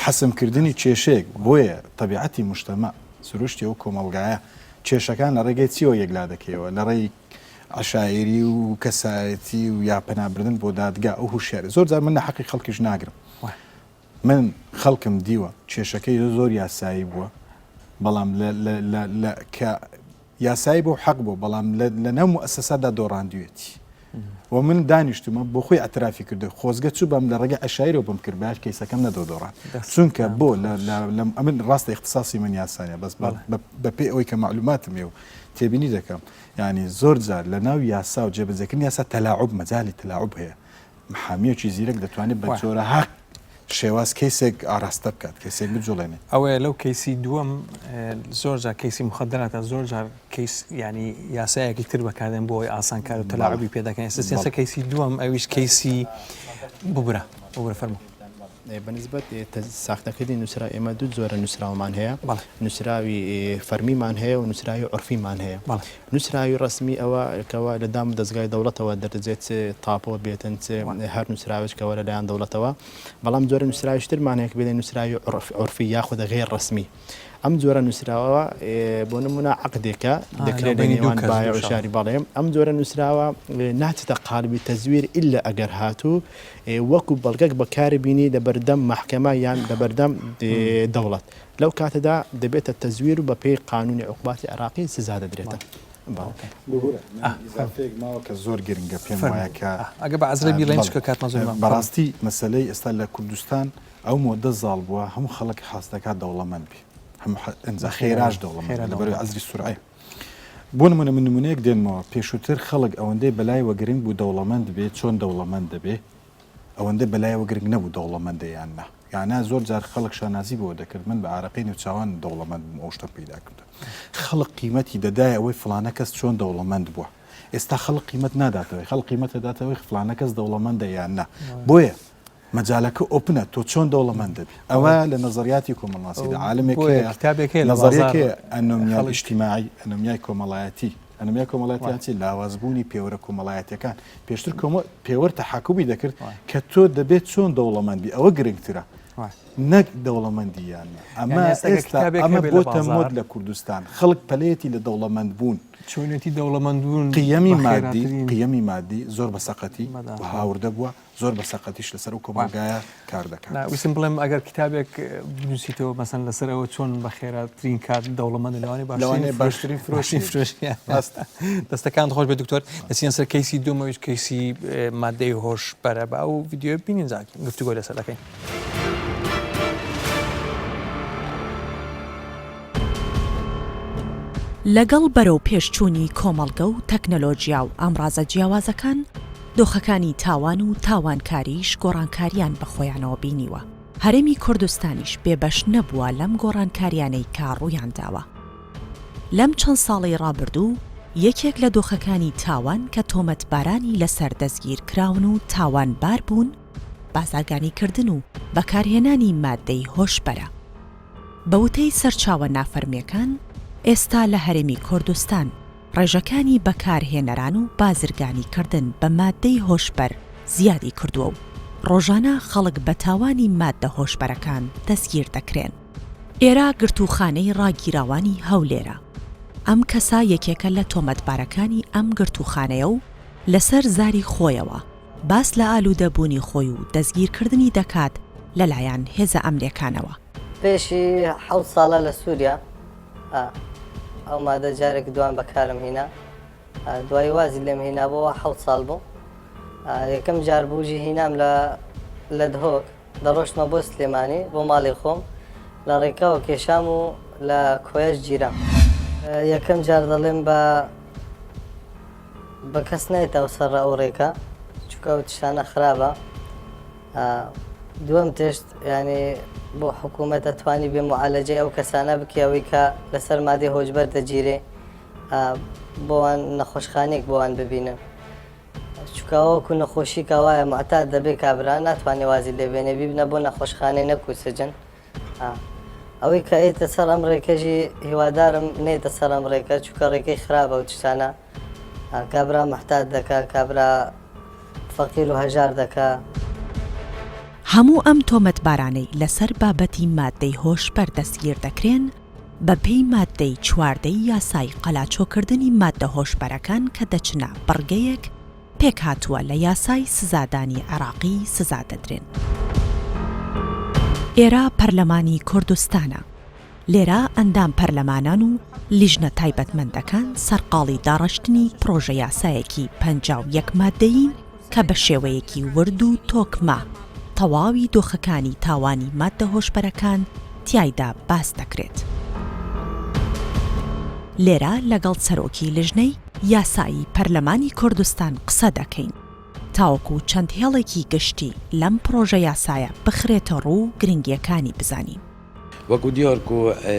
حەسم کردنی کێشەیەک، بۆیە تەبیعەتی موجتەمەع، سروشتی ئەو کۆمەڵگایە، کێشەکان لە ڕێگەی چیەوە یەکلا دەکەیەوە؟ لە ڕێی عەشایری و کەسایەتی و یا پەنابردن بۆ دادگا، ئەو هوشیاری. زۆر جار من ناحەقی خەڵکیش ناگرم. من خەڵکم دیوە کێشەکەی زۆر یاسایی بووە، بەڵام لە لە لە لە کە یاسایی بۆ حەق بوو بەڵام لە ناو موئەسەساتدا دۆڕاندوێتی و من دانیشتومە بۆ خۆی ئەترافی کردو خۆزگە چوو بەم لە ڕێگە عشایرەوە بم کرد باش کەیسەکەم نەدۆدۆڕان چونکە بۆ لە ئەمن ڕاستە اختصاصی من یاسانە بەس بە پێی ئەوەی کە معلوماتم هەیە و تێبینی دەکەم ینی زۆر جار لە ناو یاسا و جێبەجێکردنی یاسا تەلاعوب مەجالی تەلاعوب هەیە محامیەکی زیرەک دەتوانێت بە جۆرەها شێواز کەیسێک ئاراستە بکات، کەیسێک بجوڵێنێت. ئەوەیە لەو کەیسی دووەم زۆر جار کەیسی مخدراتە زۆر جار کەیس ینی یاسایەکی تر بەکاردێن بۆ ئەوەی ئاسانکار و تەلاعوبی پێ دەکەن ئێستا سیاسە کەیسی دووەم ئەویش کەیسی ببرە ببرە فەرموو. بە نسبەت ساختەکردنی نووسراو ئێمە دوو جۆرە نووسراومان هەیە نووسراوی فەرمیمان هەیە و نووسراوی عورفیمان هەیە نووسراوی ڕەسمی ئەوە کەوا لە دام و دەزگای دەوڵەتەوە دەردەجێت چ تاپۆ بێتن چ هەر نووسراوێک کەوا لە لایەن دەوڵەتەوە بەڵام جۆرە نووسراویش ترمان هەیە کە بێنە نووسراوی عورفی یاخود غەیر ڕەسمی ئەم جۆرە نووسراوە بۆ نمونە عەقدێکە دەکرێت لە نێوان بایع و شاری بەڵێ ئەم جۆرە نووسراوە ناچێتە قالبی تەزویر ئیلا ئەگەر هاتوو وەکو بەڵگەک بەکاری بینی لە بەردەم مەحکەمە یان لە بەردەم دەوڵەت لەو کاتەدا دەبێتە تەزویر و بەپێی قانونی عقوباتی عێراقی سزا دەدرێتن. ببورە من ئیزافەیەک ماوە کە زۆر گرنگە پێم وایە کە ئەگە بە عەزرە بیڵێین چونکە کاتمان زۆر ماوە. بەڕاستی مەسەلەی ئێستا لە کوردستان ئەو مۆدە زاڵ بووە هەموو خەڵک حەز دەکات دەوڵەمەند بێ هەموو ئینجا خێراش دەوڵەمەند بێ لەبەر عەزری سورعەیە بۆ نمونە من نمونەیەک دێنمەوە پێشووتر خەڵک ئەوەندەی بەلایەوە گرنگ بوو دەوڵەمەند بێ چۆن دەوڵەمەند دەبێ ئەوەندە بەلایەوە گرنگ نەبوو دەوڵەمەندە یان نا. یانا زۆر جار خەڵک شانازی بەوە دەکرد من بە ئارەقەی نێوچاوانم دەوڵەمەند بووم ئەو شتەم پەیدا کردووە. خەڵک قیمەتی دەدایە ئەوەی فڵانە کەس چۆن دەوڵەمەند بووە. ئێستا خەڵک قیمەت ناداتەوەی خەڵک قیمەت دەداتەوەی فڵانە کەس دەوڵەمەندە یان نا. بۆیە مەجالەکە open ە تۆ چۆن دەوڵەمەند دەبی. ئەوە لە نەزەریاتی کۆمەڵناسیدا عالمێک بۆیە هەیە کتابێک هەیە لە نەزەریەک بازاڕ هەیە ئەنۆمیای خەڵک ئیجتیماعی ئەنۆمیای کۆمەڵایەتی. ئەنۆمیای کۆمەڵایەتی یان چی؟ لاوازبوونی پێوەرە کۆمەڵایەتیەکان. پێشتر کۆمە پێوەر تەحەکومی دەکرد کە تۆ دەبێت چۆن دەوڵەمەند بی ئەوە گرنگترە نەک دەوڵەمەندی یان نا. ئەمە ئێستا ئەمە بۆتە مۆد لە کوردستان خەڵک پەلەیەتی لە دەوڵەمەند بوون. چۆنێتی دەوڵەمەند بوون قیەمی مادی قیەمی مادی زۆر بە سەقەتی و هاوردە بووە زۆر بە سەقەتیش لەسەر ئەو کۆمەڵگایە کار دەکات. نا ویستم بڵێم ئەگەر کتابێک بنووسیتەوە مەسەن لەسەر ئەوە چۆن بە خێراترین کات دەوڵەمەندە لەوانەیە باشترین باشترین فرۆشی فرۆشی ڕاستە. دەستەکانت خۆش بێت دکتۆر دەچینە سەر کەیسی دووەم ئەویش کەیسی مادەی هۆشبەرە با ئەو ڤیدیۆیە ببینین جا گفتوگۆی لەسەر دەکەین. لەگەڵ بەرەو پێشچوونی کۆمەڵگە و تەکنەلۆجیا و ئامڕازە جیاوازەکان، دۆخەکانی تاوان و تاوانکاریش گۆڕانکاریان بەخۆیانەوە بینیوە، هەرێمی کوردستانیش بێبەش نەبووە لەم گۆڕانکاریانەی کە ڕوویانداوە. لەم چەند ساڵەی ڕابردوو یەکێک لە دۆخەکانی تاوان کە تۆمەتبارانی لەسەر دەستگیرکراون و تاوانبار بوون، بازرگانیکردن و بەکارهێنانی ماددەی هۆشبەرە. بە وتەی سەرچاوە نافەرمییەکان، ئێستا لە هەرێمی کوردستان ڕێژەکانی بەکارهێنەران و بازرگانیکردن بە ماددەی هۆشبەر زیادی کردووە و ڕۆژانە خەڵک بە تاوانی ماددە هۆشبەرەکان دەستگیر دەکرێن. ئێرە گرتووخانەی ڕاگیراوانی هەولێرە. ئەم کەسە یەکێکە لە تۆمەتبارەکانی ئەم گرتووخانەیە و لەسەر زاری خۆیەوە باس لە ئالوودەبوونی خۆی و دەستگیرکردنی دەکات لەلایەن هێزە ئەمنیەکانەوە. پێشی حەوت ساڵە لە سوریا ئەو مادە جارێک دوان بەکارم هینا دوایی وازی لێم هینابۆوە حەوت ساڵ بوو یەکەم جار بوژی هینام لە لە دهۆک دەڕۆشتمە بۆ سلێمانی بۆ ماڵی خۆم لە ڕێکاوە کێشام و لە کۆیەش گیرام یەکەم جار دەڵێم بە بە کەس نایتاو سەر ئەو ڕێکە چونکە ئەو تشتانە خراپە دووەم تشت ینی بۆ حکوومەت ئەتوانی بێ معالەجەی ئەو کەسانە بکە ئەوەی کە لەسەر مادەی هۆشبەر دەگیرێ بۆوان نەخۆشخانێک بۆوان ببینن چونکە وەکو نەخۆشی کاوایە معتاد دەبێ کابرا ناتوانێ وازی لێ بێنێ بیبنە بۆ نەخۆشخانەی نەکو سجن ئەوەی کە ئێتە سەر ئەم ڕێکەژی هیوادارم نێتە سەر ئەم ڕێکە چونکە ڕێکەی خراپە و تشتانە کابرا محتاد دەکا کابرا فەقیر و هەژار دەکا. هەموو ئەم تۆمەتبارانەی لەسەر بابەتی ماددەی هۆشبەر دەستگیر دەکرێن، بەپێی ماددەی چواردەی یاسای قەلاچۆکردنی ماددە هۆشبەرەکان کە دەچنە بڕگەیەک پێکهاتووە لە یاسای سزادانی عێراقی سزا دەدرێن. ئێرە پەرلەمانی کوردستانە، لێرە ئەندام پەرلەمانان و لیژنە تایبەتمەندەکان سەرقاڵی داڕشتنی پڕۆژەیاسایەکی 51 ماددەیین کە بە شێوەیەکی ورد و تۆکمە تەواوی دۆخەکانی تاوانی ماددە هۆشبەرەکان تیایدا باس دەکرێت. لێرە لەگەڵ سەرۆکی لژنەی یاسایی پەرلەمانی کوردستان قسە دەکەین تاوەکو چەند هێڵێکی گشتی لەم پڕۆژە یاسایە بخرێتە ڕوو و گرنگییەکانی بزانین. وەکو دیار کو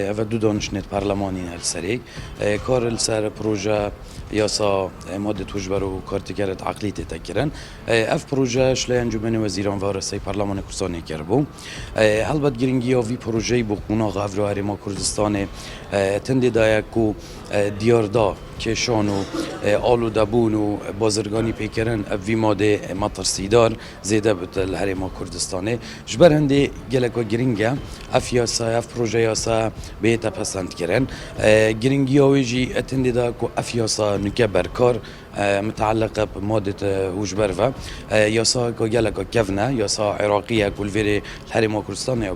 ئەڤە دو دانیشتنێت پەرلەمانین هەل سەرێ کار لسەر پروژە یاسا مادەت هوشبەر و کارتێکەرت عەقلی تێتە کرن ئەڤ پروژەش لە ئەنجومەنی وەزیران ڤارەسەی پەرلەمانی کوردستانێ کربوو هەڵبەت گرنگی ڤی پروژەی بۆ قوناغ ئەڤرا هەرێما کوردستانێ تندێ دایە کو دیاردا کێشان و ئالودەبوون و بازرگانی پێکردن ئەڤی مادێ مەترسیدار زێدە بت لە هەرێما کوردستانێ. ji ber hindê geleka giring e ev yasa ev proje yasa bihête pesendkirin. Giringiya wê jî tindê de ku ev yasa nûke berkar miteeleq e bi madê hûşber ve. Yasayeka geleka kevn e, yasa Iraqî ye ku li vêrê li Herêma Kurdistanê ya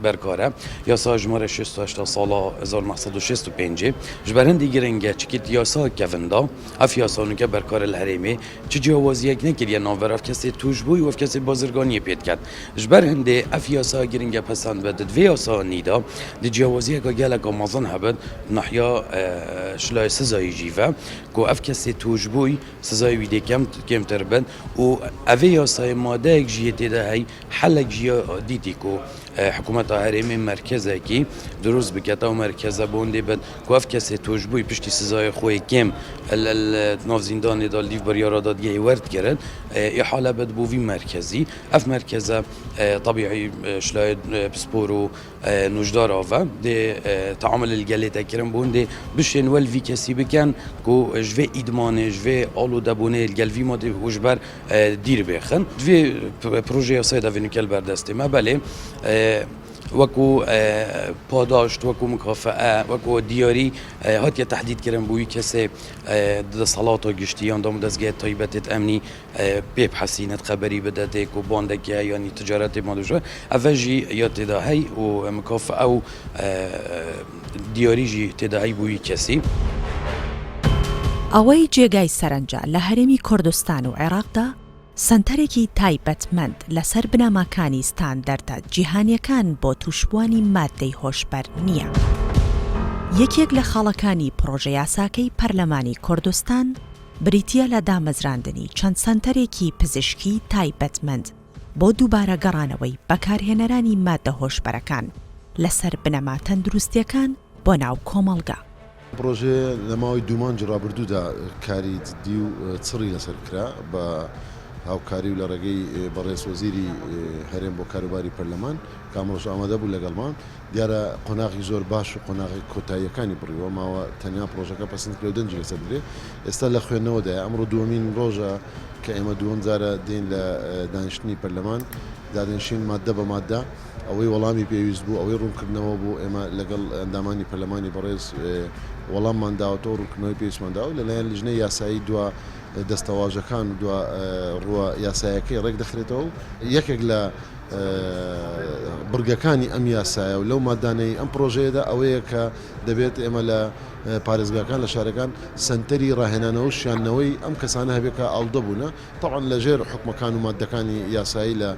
berkar e. Yasa jimare 68 sala 1965 ji ber hindê giring e çikî di yasa kevn de ev yasa nûke berkar e li herêmê. Çi ciyawaziyek nekiriye navber ev kesê tûşbûyî û ev kesê bazirganiyê pê diket. Ji ber hindê ev yasa giring e pesend be. Di vê yasa nî de di ciyawaziyeke geleka mezin hebin di nahiya şilayê sizayî jî ve ku ev kesê tûşbûyî sizayê wî dê kem kêmtir bin û evê yasayê madeyek jî yê tê de hey helek jî ya dîtî ku hikûmeta herêmê merkezekî dirust bike ew merkeze bo hindê bin Ku ev kesê tûşbûyî piştî sizayê xwe yê kêm li nav zîndanê de li dîv biryara dadgehê werdigirin, îhale be dibû vî merkezî. Ev merkeze tebîî şilayê pispor û nûjdara ve dê teamulê li gelê te kirin bûn dê bişên wel vî kesî bikin ku ji vê îdmanê, ji vê alûdebûnê li gel vî madê û ji ber dîr bêxin. Di vê projeyê yasayê de vê nûke li ber destê me belê Wekû padaşt, wekû mukafee, wekû diyarî hatiye tehdîd kirin bo wî kesê di desthilata giştî yan dam û dezgehê taybet ê emnî pê bihesîne, xeberî bide tê ku bandekê heye yanî ticaretê madê ji ev jî ya tê de hey û mukafee û diyarî jî tê de hey bo wî kesî. ئەوەی جێگای سەرنجە لە هەرێمی کوردستان و عێراقدا سەنتەرێکی تایبەتمەند لەسەر بنەماکانی ستاندەردە جیهانییەکان بۆ تووشبووانی ماددەی هۆشبەر نییە. یەکێک لە خاڵەکانی پڕۆژەیاساکەی پەرلەمانی کوردستان بریتییە لە دامەزراندنی چەند سەنتەرێکی پزیشکی تایبەتمەند بۆ دووبارە گەڕانەوەی بەکارهێنەرانی ماددە هۆشبەرەکان لەسەر بنەما تەندروستییەکان بۆ ناو کۆمەڵگە. ئەم پڕۆژەیە لە ماوەی دوو مانگی ڕابردوودا کاری جدی و چڕی لەسەر کرا بە هاوکاری و لە ڕێگەی بەڕێز وەزیری هەرێم بۆ کاروباری پەرلەمان کە ئەمڕۆش ئامادە بوو لەگەڵمان. دیارە قۆناغی زۆر باش و قۆناغی کۆتاییەکانی بڕیوە، ماوە تەنیا پڕۆژەکە پەسند کرێ و دەنگی لەسەر بدرێ. ئێستا لە خوێندنەوەدایە، ئەمڕۆ دووەمین ڕۆژە. کە ئێمە دووەم جارە دێین لە دانیشتنی پەرلەمان دادەنیشین ماددە بە ماددە ئەوەی وەڵامی پێویست بوو ئەوەی ڕوونکردنەوە بوو ئێمە لەگەڵ ئەندامانی پەرلەمانی بەڕێز وەڵاممان داوەتەوە ڕوونکردنەوەی پێویستمان داوە لەلایەن لیژنەی یاسایی دوا دەستەواژەکان و دوا ڕووە یاسایەکەی ڕێک دەخرێتەوە و یەکێک لە بڕگەکانی ئەم یاسایە و لەو مادانەی ئەم پڕۆژەیەدا ئەوەیە کە دەبێت ئێمە لە پارێزگاکان لە شارەکان سەنتەری ڕاهێنانەوە و شیاندنەوەی ئەم کەسانە هەبێت کە ئاڵودە بوونە، تەبعەن لە ژێر حوکمەکان و ماددەکانی یاسایی لە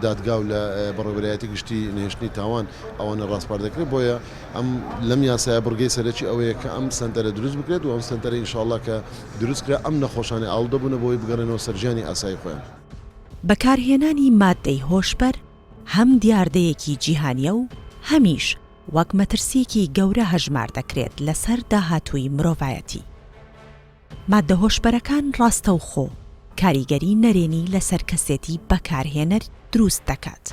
دادگا و لە بەڕێوەبەرایەتی گشتی نەهێشتنی تاوان ئەوانە ڕاسپارد دەکرێت، بۆیە ئەم لەم یاسایە بڕگەی سەرەکی ئەوەیە کە ئەم سەنتەرە دروست بکرێت و ئەم سەنتەرە ان شاء اللە کە دروست کرا ئەم نەخۆشانەی ئاڵودە بوونە بۆی بگەڕێنەوە سەر ژیانی ئاسایی خۆیان. بەکارهێنانی ماددەی هۆشبەر هەم دیاردەیەکی جیهانییە و هەمیش وەک مەترسییەکی گەورە هەژمار دەکرێت لەسەر داهاتووی مرۆڤایەتی. ماددە هۆشبەرەکان ڕاستەوخۆ کاریگەری نەرێنی لەسەر کەسێتی بەکارهێنەر دروست دەکات،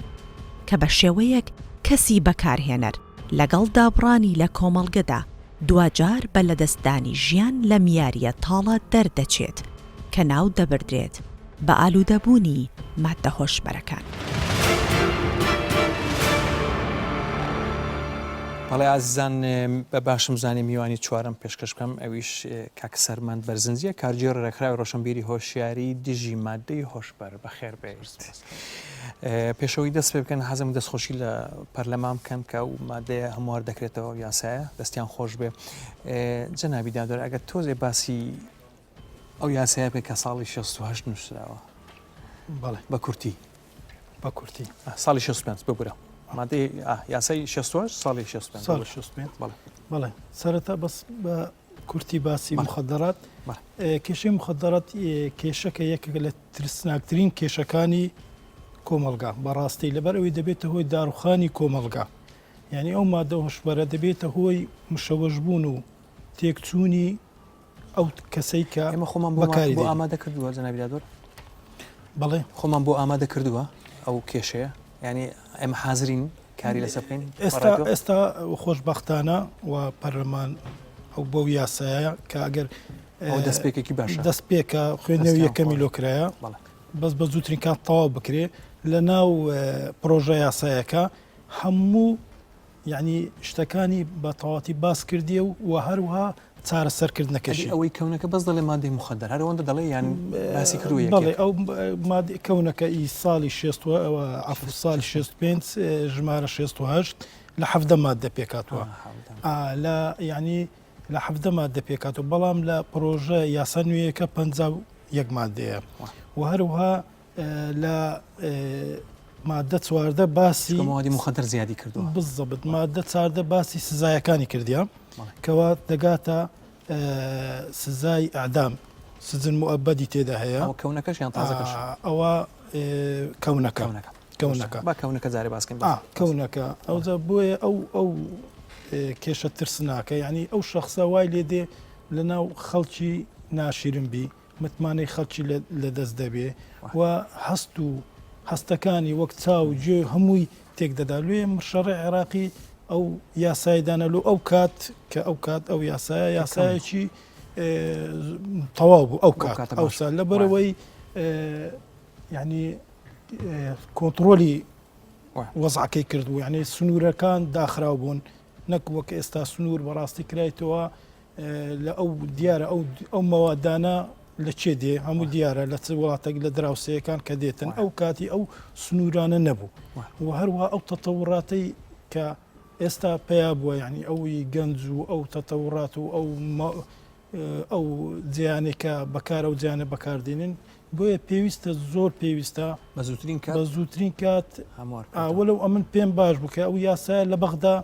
کە بە شێوەیەک کەسی بەکارهێنەر لەگەڵ دابڕانی لە کۆمەڵگەدا دواجار بە لەدەستدانی ژیان لەم یارییە تاڵە دەردەچێت کە ناو دەبردرێت بە ئالوودەبوونی ماددە هۆشبەرەکان. بەڵێ ئازیزان بە باشم زانی میوانی چوارەم پێشکەش بکەم ئەویش کاک سەرمەند بەرزنجیە کارگێڕی ڕێکخراوی ڕۆشنبیری هۆشیاری دژی مادەی هۆشبەر بەخێر بێیت. پێشەوەی دەست پێ بکەن حەزم دەستخۆشی لە پەرلەمان بکەم کە ئەو مادەیە هەموار دەکرێتەوە یاسایە دەستیان خۆش بێ جەنابی دادوەر ئەگەر تۆزێ باسی ئەو یاسایە بکە کە ساڵی 68 نووسراوە بەڵێ بە کورتی بە کورتی ساڵی 65 ببورە مادەی یاسای 68 ساڵی 65 ساڵی 65 بەڵێ بەڵێ سەرەتا بەس بە کورتی باسی مخدرات کێشەی مخدرات کێشەکە یەکێک لە ترسناکترین کێشەکانی کۆمەڵگا بەڕاستی لەبەر ئەوەی دەبێتە هۆی داروخانی کۆمەڵگا یعنی ئەو مادە هۆشبەرە دەبێتە هۆی مشەوەشبوون و تێکچوونی ئەو کەسەی کە ئێمە خۆمان بۆ بەکاری بۆ دێنین. ئامادە کردووە جەنابی دادوەر؟ بەڵێ. خۆمان بۆ ئامادە کردووە ئەو کێشەیە؟ یانی ئێمە حازرین کاری لەسەر بکەین؟ ئێستا بەڕای تۆ؟ ئێستا خۆشبەختانە و پەرلەمان ئەو بەو یاسایە کە ئەگەر ئەوە دەستپێکێکی باشە. دەستپێکە خوێندنەوەی دەستیان یەکەمی خۆش. لۆ کرایە بەڵێ. بەس بە زووترین کات تەواو بکرێ لە ناو پرۆژە یاسایەکە هەموو یەعنی شتەکانی بە تەواتی باس کردیە و وە هەروەها چارەسەر ئەدی کردنەکەشی. ئەوەی کەونەکە بەس دەڵێ مادەی موخەدەر هەر ئەوەندە دەڵێ یان باسی کردووە یەک بەڵێ یەک؟ ئەو مادەی کەونەکە ئی ساڵی شێست و ئەوە عەفو ساڵی 65 ژمارە 68 لە 17 ماددە پێکهاتووە. ئا، 17. ئا لە یەعنی لە 17 ماددە پێکهاتووە بەڵام لە پرۆژە یاسا نوێیەکە 51 ماددەیە و هەروەها لە مادە 14 باسی مەوادی مخدر زیادی کردووە بالضبط مادە 14 باسی سزایەکانی کردیە کەوا دەگاتە سزای ئەعدام سجن مؤبدی تێدا هەیە ئەوە کەونەکەش یان تازەکەش ئەوە کەونەکە کەونەکە با کەونەکە جارێ باسکەین کەونەکە ئەوجا بۆیە ئەو ئەو کێشە ترسناکە یعنی ئەو شخصە وای لێ دێ لە ناو خەڵکی ناشیرن بی متمانەی خەڵکی لەدەست دەبێ و هەست و هەستەکانی وەک چاو و گوێ هەمووی تێک دەدا لێ مشەڕی عێراقی ئەو یاسای دانا لۆ ئەو کات کە ئەو کات ئەو یاسایە یاسایەکی تەواو بوو ئەو کات ئەوسا لەبەرەوەی یعنی کۆنتڕۆلی وەزعەکەی کردبوو یعنی سنوورەکان داخراو بوون نەک وەک ئێستا سنوور بەڕاستی کرایتەوە لە ئەو دیارە ئەو ئەو مەوادانە لە چێ دێ هەموو دیارە لە چ وڵاتێک لە دراوسەکان کە دێتن ئەو کاتی ئەو سنوورانە نەبوو و هەروە ئەو تەتەوڕاتەی کە ئێستا پیا بووە یعنی ئەوی گەنج و ئەو تەتەوڕات و ئەو ئەو جیانێک کە بەکارە و جیانە بەکاردێنن بۆیە پێویستە زۆر پێویستە بە زووترین کات بە زووترین کات وەلو ئەمن پێم باش بوو کە ئەو یاسایە لە بەغدا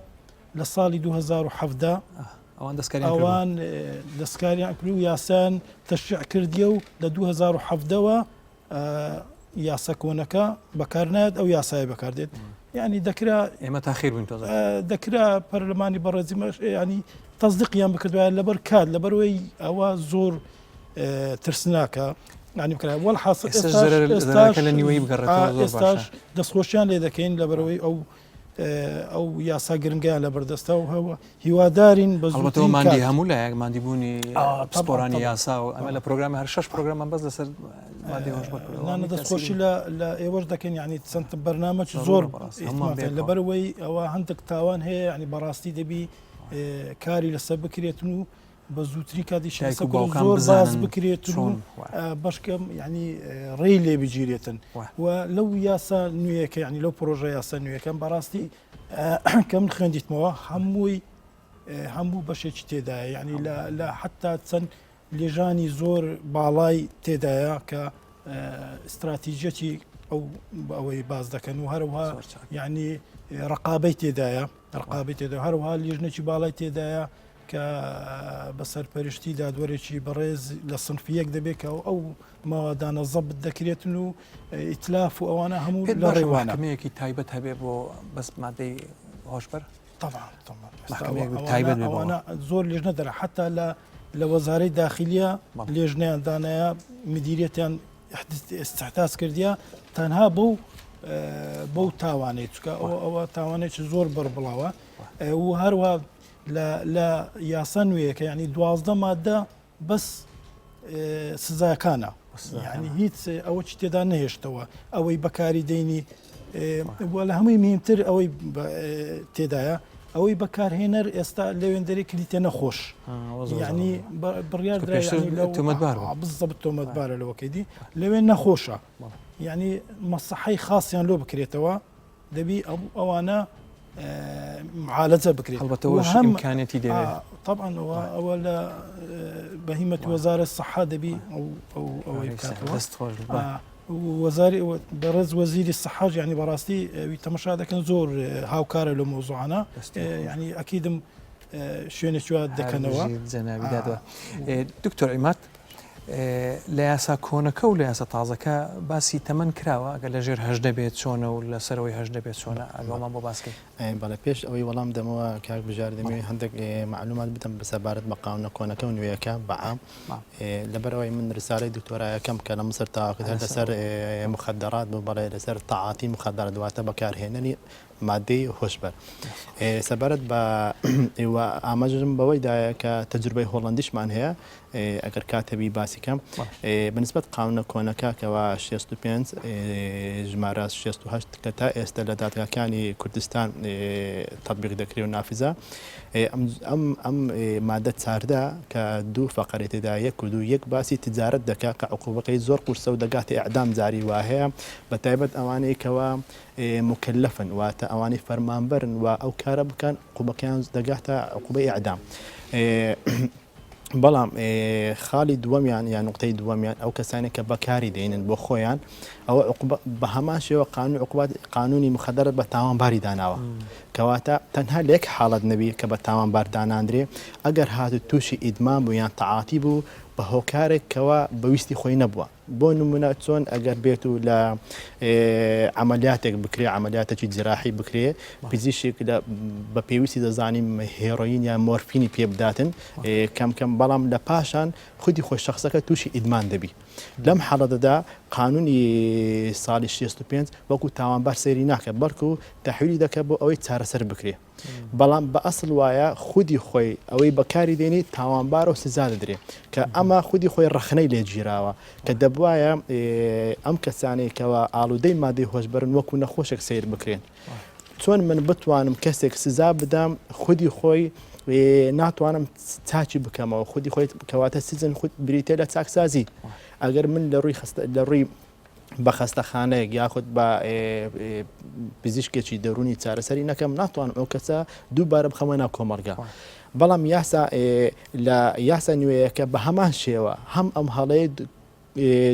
لە ساڵی 2017 ئەوان دەستکاریان کردووە. ئەوان دەستکاریان کرد و یاسایان تەشریع کردیە و لە 2017ەوە یاسا کۆنەکە بەکار نایەت ئەو یاسایە بەکاردێت یعنی دەکرا ئێمە تاخیر بووین تۆزە دەکرا پەرلەمانی بەڕێزی ینی تەزدیقیان بکردوایە لەبەر کات لەبەرەوەی ئەوە زۆر ترسناکە ینی بکرا وەڵحاصل ئێستاش لە نیوەی بگەڕێتەوە زۆر ئێستاش باشە. دەستخۆشیان لێ دەکەین لەبەرەوەی ئەو. ئەو یاسا گرنگیان لە بەردەستە و هەوە هیوادارین بە زووترین مادی هەموو لایەک مادیبوونی پسپۆرانی یاسا و ئەمە لە پرۆگرامی هەر شش پرۆگرامان بەس لەسەر مادی هۆشبەر نانە دەستخۆشی لە لە ئێوەش دەکەن یعنی چەند بەرنامە زۆر لەبەرەوەی ئەوە هەندێک تاوان هەیە ینی بەڕاستی دەبی کاری لەسەر بکرێتن و بە زووترین کاتیش دایک و باوکان زۆر باز بزانن بکرێتن و چۆن بەشکەم یعنی ڕێی لێ بگیرێتن و لەو یاسا نوێیەکە یعنی لەو پرۆژە یاسا نوێیەکەم بەڕاستی کە من خوێندیتمەوە هەمووی هەموو بەشێکی تێدایە یعنی لە حتا چەند لێژانی زۆر باڵای تێدایە کە استراتیژیەتی ئەو ئەوەی باز دەکەن و هەروها یعنی ڕقابەی تێدایە ڕقابەی تێدا هەروها لیژنێکی باڵای تێدایە کە بە سەرپەرشتی دادوەرێکی بەڕێز لە سنفی یەک دەبێت کە ئەو مەوادانە زەبت دەکرێتن و ئیتلاف و ئەوانە هەموو پێت لە باشە ڕێوانە. مەحکەمەیەکی تایبەت هەبێ بۆ بەس مادەی هۆشبەر؟ طبعا طبعا ئێستا مەحکەمەیەک ئەوانە تایبەت بێ بەوە. ئەوانە زۆر لێژنە دەرە حتا لە لە وەزارەی داخلیە بەڵێ. لێژنەیان دانایە مدیریەتیان ئیستحداث کردیە تەنها بەو بەو تاوانەی چکە ئەوە ئەوە تاوانێکی زۆر بەربڵاوە و هەروە لە لە یاسا نوێیەکە یعنی 12 مادە بەس سزاکانە یعنی هیچ ئەوە چی تێدا نەهێشتەوە ئەوەی بەکاری دەینی لە هەمووی مهمتر ئەوەی تێدایە ئەوەی بەکارهێنەر ئێستا لەوێندەری کلیتە نەخۆش یعنی بڕیار تۆمەتبار بزەبت تۆمەتبارە لەوەکەی دی لەوێ نەخۆشە یعنی مەسەحەی خاصیان لۆ بکرێتەوە دەبی ئەوانە معالەجە بکرێت هەڵبەتە ئەوەش هەم ئیمکانیەتی دەوێت طبعا ئەوە ئەوە لە بەهیمەت وەزارە سەحا دەبی ئەو ئەو ئەوەی بکاتەوە دەست خۆش بێت. وەزاری بەڕێز وەزیری سەحاش یعنی بەڕاستی ئەوی تەمەشا دەکەن زۆر هاوکارە لە مۆزوعانە یعنی ئەکیدم شوێنێکی وا دەکەنەوە جەنابی دادوە دکتۆر عیماد لە یاسا کۆنەکە و لە یاسا تازەکە باسی تەمەن کراوە ئەگەر لە ژێر 18 بێت چۆنە و لە سەرەوەی 18 بێت چۆنە ئەگەڵمان بۆ باس کەی. بەڵێ پێش ئەوەی وەڵام دەمەوە کاک بژار دەمەوێت هەندێک مەعلومات بدەم سەبارەت بە قانونە کۆنەکە و نوێیەکە بە عام لەبەر ئەوەی من رسالەی دکتۆرایەکەم کە لە مسر تەواو کرد هەر لەسەر مخدرات بوو بەڵێ لەسەر تەعاتی مخدرات واتە بەکارهێنەری مادەی هۆشبەر. سەبارەت بە ئێوە ئاماژەم بەوەی دایە کە تەجروبەی هۆڵەندیشمان هەیە ئەگەر کات هەبی باسی کەم بەنسبەت قانونە کۆنەکە کەوا 65 ژمارە 68 کە تا ئێستا لە دادگاکانی کوردستان تطبیق دەکرێ و نافزە ئەم ئەم مادە چاردە کە دوو فەقەرەی تێدا یەک و دوو یەک باسی تجارەت دەکا کە عقوبەکەی زۆر قورسە و دەگاتە ئیعدام جاری واهەیە بە تایبەت ئەوانەی کەوا موکەلەفن واتە ئەوانەی فەرمانبەرن و ئەو کارە بکەن عقوبەکەیان دەگاتە عقوبەی ئیعدام. بەڵام خاڵی دووەمیان یان نقطەی دووەمیان ئەو کەسانێک کە بەکاری دێنن بۆ خۆیان ئەوە بە هەمان شێوە قانون عقوبات قانونی مخدرات بە تاوانباری داناوە کەواتە تەنها لە یەک حاڵەت نەبی کە بە تاوانبار داناندرێ ئەگەر هاتو تووشی ئیدمان بوو یان تەعاتی بوو بە هۆکارێک کەوا بەویستی خۆی نەبووە بۆ نمونە چۆن ئەگەر بێت و لە عەمەلیاتێک بکرێ عەمەلیاتێکی جراحی بکرێ پزیشک لە بە پێویستی دەزانین هێرۆین یان مۆرفینی پێ بداتن کەم کەم بەڵام لە پاشان خودی خۆی شخصەکە تووشی ئیدمان دەبی لەم حاڵەتەدا قانونی ساڵی 65 وەکو تاوانبار سەیری ناکە بەڵکو تەحویلی دەکە بۆ ئەوەی چارەسەر بکرێ بەڵام بە ئەسڵ وایە خودی خۆی ئەوەی بەکاری دێنی تاوانبارە و سزا دەدرێ کە ئەمە خودی خۆی ڕەخنەی لێ گیراوە کە دەبوایە ئەم کەسانەی کەوا ئاڵودەی مادەی هۆشبەرن وەکو نەخۆشێک سەیر بکرێن چۆن من بتوانم کەسێک سزا بدەم خودی خۆی ناتوانم چاکی بکەمەوە خودی خۆی کەواتە سجن خود بریتە لە چاکسازی ئەگەر من لە ڕووی خستە لە ڕووی بە خەستەخانەیەک یاخود بە پزیشکێکی دەروونی چارەسەری نەکەم ناتوانم ئەو کەسە دووبارە بخەمە ناو کۆمەڵگا بەڵام یاسا لە یاسا نوێیەکە بە هەمان شێوە هەم ئەم هەڵەیە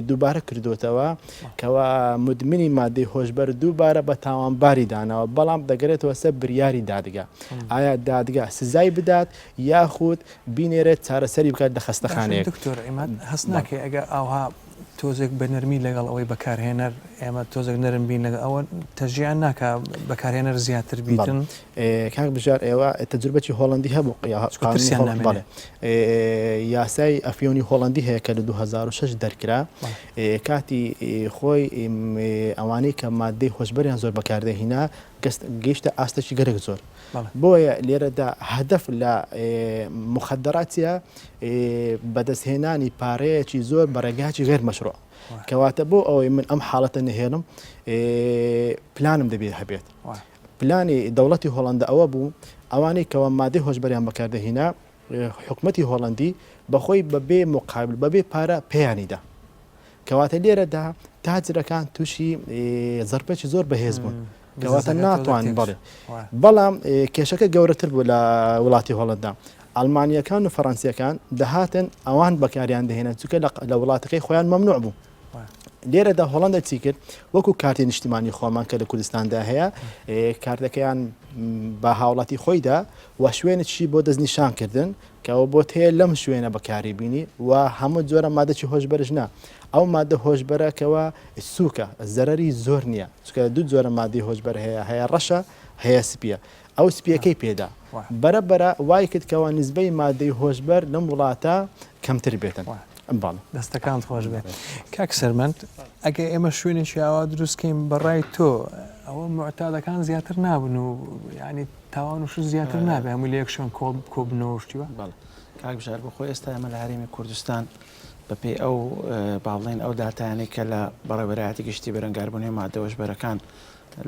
دووبارە کردوتەوە کەوا مدمنی مادەی هۆشبەر دووبارە بە تاوانباری داناوە بەڵام دەگەرێتەوە سەر بریاری دادگا ئایا دادگا سزای بدات یاخود بینێرێت چارەسەری بکات لە خەستەخانەیەک دکتۆر عیماد هەست ناکەی ئەگە ئاوها. تۆزێک بە نەرمی لەگەڵ ئەوەی بەکارهێنەر ئێمە تۆزێک نەرم بین لەگەڵ ئەوە تەشجیعیان ناکا بەکارهێنەر زیاتر بیتن؟ کاک بژار ئێوە تەجروبەکی هۆڵەندی هەبوو چونکە ترسیان نامێنێ. یاسای ئەفیۆنی هۆڵەندی هەیە کە لە 2006 دەرکرا کاتی خۆی ئەوانەی کە مادەی هۆشبەریان زۆر بەکاردەهینا گەیشتە ئاستێکی گەلێک زۆر بۆیە لێرەدا هەدەف لە مخدرات چیە بەدەستهێنانی پارەیەکی زۆر بە ڕێگایەکی غێر مەشروع کەواتە بۆ ئەوەی من ئەم حاڵەتە نەهێڵم پلانم دەبێت هەبێت پلانی دەوڵەتی هۆڵندا ئەوە بوو ئەوانەی کەەوە مادەی هۆشبەریان بەکاردەهینا حکومەتی هۆڵندی بەخۆی بەبێ مقابل بەبێ پارە پێیانیدا کەواتە لێرەدا تاجرەکان تووشی زەربەکی زۆر بەهێز بوون کەواتە ناتوان بەڵێ بەڵام کێشەکە گەورەتر بوو لە وڵاتی هۆڵندا ئەلمانیەکان و فەڕەنسیەکان دەهاتن ئەوان بەکاریان دەهێنن چونکە لە وڵاتەکەی خۆیان مەمنوع بوو لێرەدا هۆڵندا چی کرد وەکو کارتی نیشتیمانی خۆمان کە لە کوردستاندا هەیە کارتەکەیان بە هاوڵاتی خۆیدا و شوێنێکی بۆ دەستنیشان کردن کە ئەوە بۆت هەیە لەم شوێنە بەکاری بینی و هەموو جۆرە مادەکی هۆشبەرش نا ئەو مادە هۆشبەرە کەوا سووکە زەرەری زۆر نییە چونکە دوو جۆرە مادەی هۆشبەر هەیە هەیە ڕەشە هەیە سپیە ئەو سپیەکەی پێدا بەرە بەرە وای کرد کەوا نسبەی مادەی هۆشبەر لەم وڵاتە کەمتر بێتن. بەڵێ. دەستەکانت خۆش بێت کاک سەرمەند ئەگەر ئێمە شوێنێکی ئاوا دروست کەین بەڕای تۆ ئەوە معتادەکان زیاتر نابن و یعنی تاوان و شت زیاتر نابێ هەمووی لە یەک شوێن کۆ کۆبنەوە و شتی وا؟ بەڵێ کاک بژار بۆ خۆی ئێستا ئێمە لە هەرێمی کوردستان بەپێی ئەو با بڵێین ئەو داتایانەی کە لە بەڕێوەبەرایەتی گشتی بەرەنگاربوونەوەی ماددە هۆشبەرەکان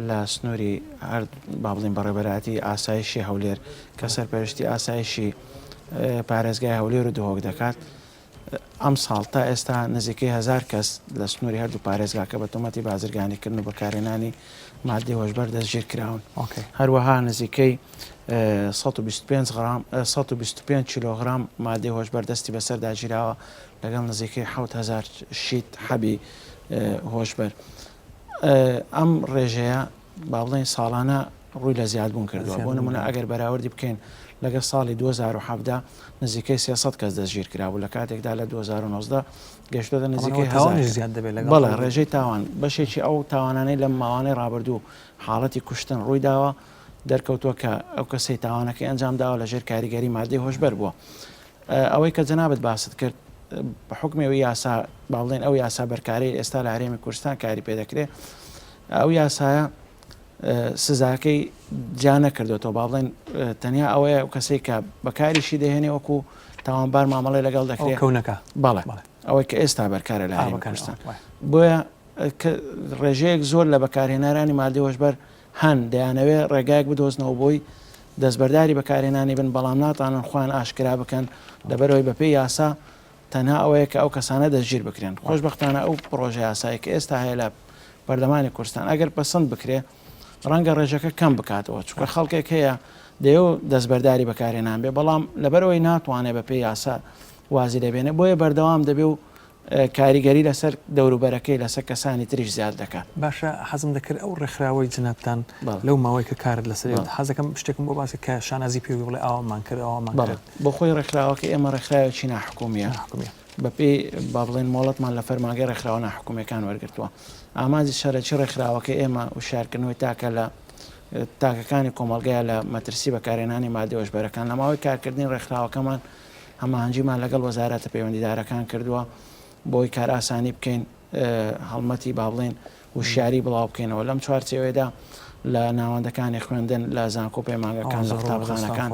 لە سنووری هەر با بڵێین بەڕێوەبەرایەتی ئاسایشی هەولێر کە سەرپەرشتی ئاسایشی پارێزگای هەولێر و دهۆک دەکات ئەمساڵ تا ئێستا نزیکەی هەزار کەس لە سنووری هەردوو پارێزگاکە بە تۆمەتی بازرگانیکردن و بەکارهێنانی ماددەی هۆشبەر دەستگیرکراون. هەروەها نزیکەی 125 غرام 125 کیلۆغرام ماددەی هۆشبەر دەستی بەسەردا گیراوە لەگەڵ نزیکەی 7000 شیت حەبی هۆشبەر. ئەم ڕێژەیە با بڵێین ساڵانە ڕووی لە زیادبوون کردووە، بۆ نموونە ئەگەر بەراوردی بکەین لەگەڵ ساڵی 2017 نزیکەی 300 کەس دەستگیر کرابوو لە کاتێکدا لە 2019 گەشتۆتە نزیکەی هەزار کەس. بەڵێ ڕێژەی تاوان بەشێکی ئەو تاوانانەی لەم ماوانەی ڕابردوو حاڵەتی کوشتن ڕووی داوە دەرکەوتووە کە ئەو کەسەی تاوانەکەی ئەنجام داوە لەژێر کاریگەری مادەی هۆشبەر بووە. ئەوەی کە جەنابت باست کرد بە حوکمی ئەو یاسا با بڵێن ئەو یاسا بەرکارەی ئێستا لە هەرێمی کوردستان کاری پێ دەکرێ ئەو یاسایە سزاکەی جیا نەکردوێتەوە با بڵێن تەنیا ئەوەیە ئەو کەسێک کە بەکاریشی دەهێنێ وەکو تاوانبار مامەڵی لەگەڵ دەکرێت کەونەکە بەڵێ ئەوەی کە ئێستا بەرکارە لە هەرێمی کوردستان بۆیە ڕێژەیەک زۆر لە بەکارهێنەرانی مادەی هۆشبەر هەن دەیانەوێت ڕێگایەک بدۆزنەوە بۆی دەستبەرداری بەکارهێنانی بن، بەڵام ناتوانن خۆیان ئاشکرا بکەن، لەبەرئەوەی بەپێی یاسا تەنها ئەوەیە کە ئەو کەسانە دەستگیر بکرێن. خۆشبەختانە ئەو پڕۆژە یاسایە کە ئێستا هەیە لە پەرلەمانی کوردستان ئەگەر پەسەند بکرێ ڕەنگە ڕێژەکە کەم بکاتەوە، چونکە خەڵکێک هەیە دەیەوێت دەستبەرداری بەکارهێنان بێ، بەڵام لەبەرئەوەی ناتوانێت بەپێی یاسا وازی لێبێنێ بۆیە بەردەوام دەبێ و کاریگەری لەسەر دەوروبەرەکەی، لەسەر کەسانی تریش زیاد دەکات. باشە حەزم دەکرد ئەو ڕێکخراوەی جەنابتان لەو ماوەی کە کارت لەسەر کرد حەزەکەم شتێکم بۆ باس کە شانازی پێوی بڵێ ئاوامان کرد ئاوامان کرد. بۆ خۆی ڕێکخراوەکەی ئێمە ڕێکخراوێکی ناحکومییە، بەپێی با بڵێین مۆڵەتمان لە فەرمانگەی ڕێکخراوە ناحکومییەکان وەرگرتووە. ئامانجی سەرەکی ڕێکخراوەکەی ئێمە وشیارکردنەوەی تاکە لە تاکەکانی کۆمەڵگەیە لە مەترسی بەکارهێنانی ماددە هۆشبەرەکان. لە ماوەی کارکردنی ڕێکخراوەکەمان هەماهەنگیمان لەگەڵ وەزارەتە پەیوەندیدارەکان کردووە بۆی کارئاسانی بکەین هەڵمەتی با بڵێین وشیاری بڵاو بکەینەوە لەم چوارچێوەیەدا لە ناوەندەکانی خوێندن لە زانکۆ پەیمانگەکان لە قوتابخانەکان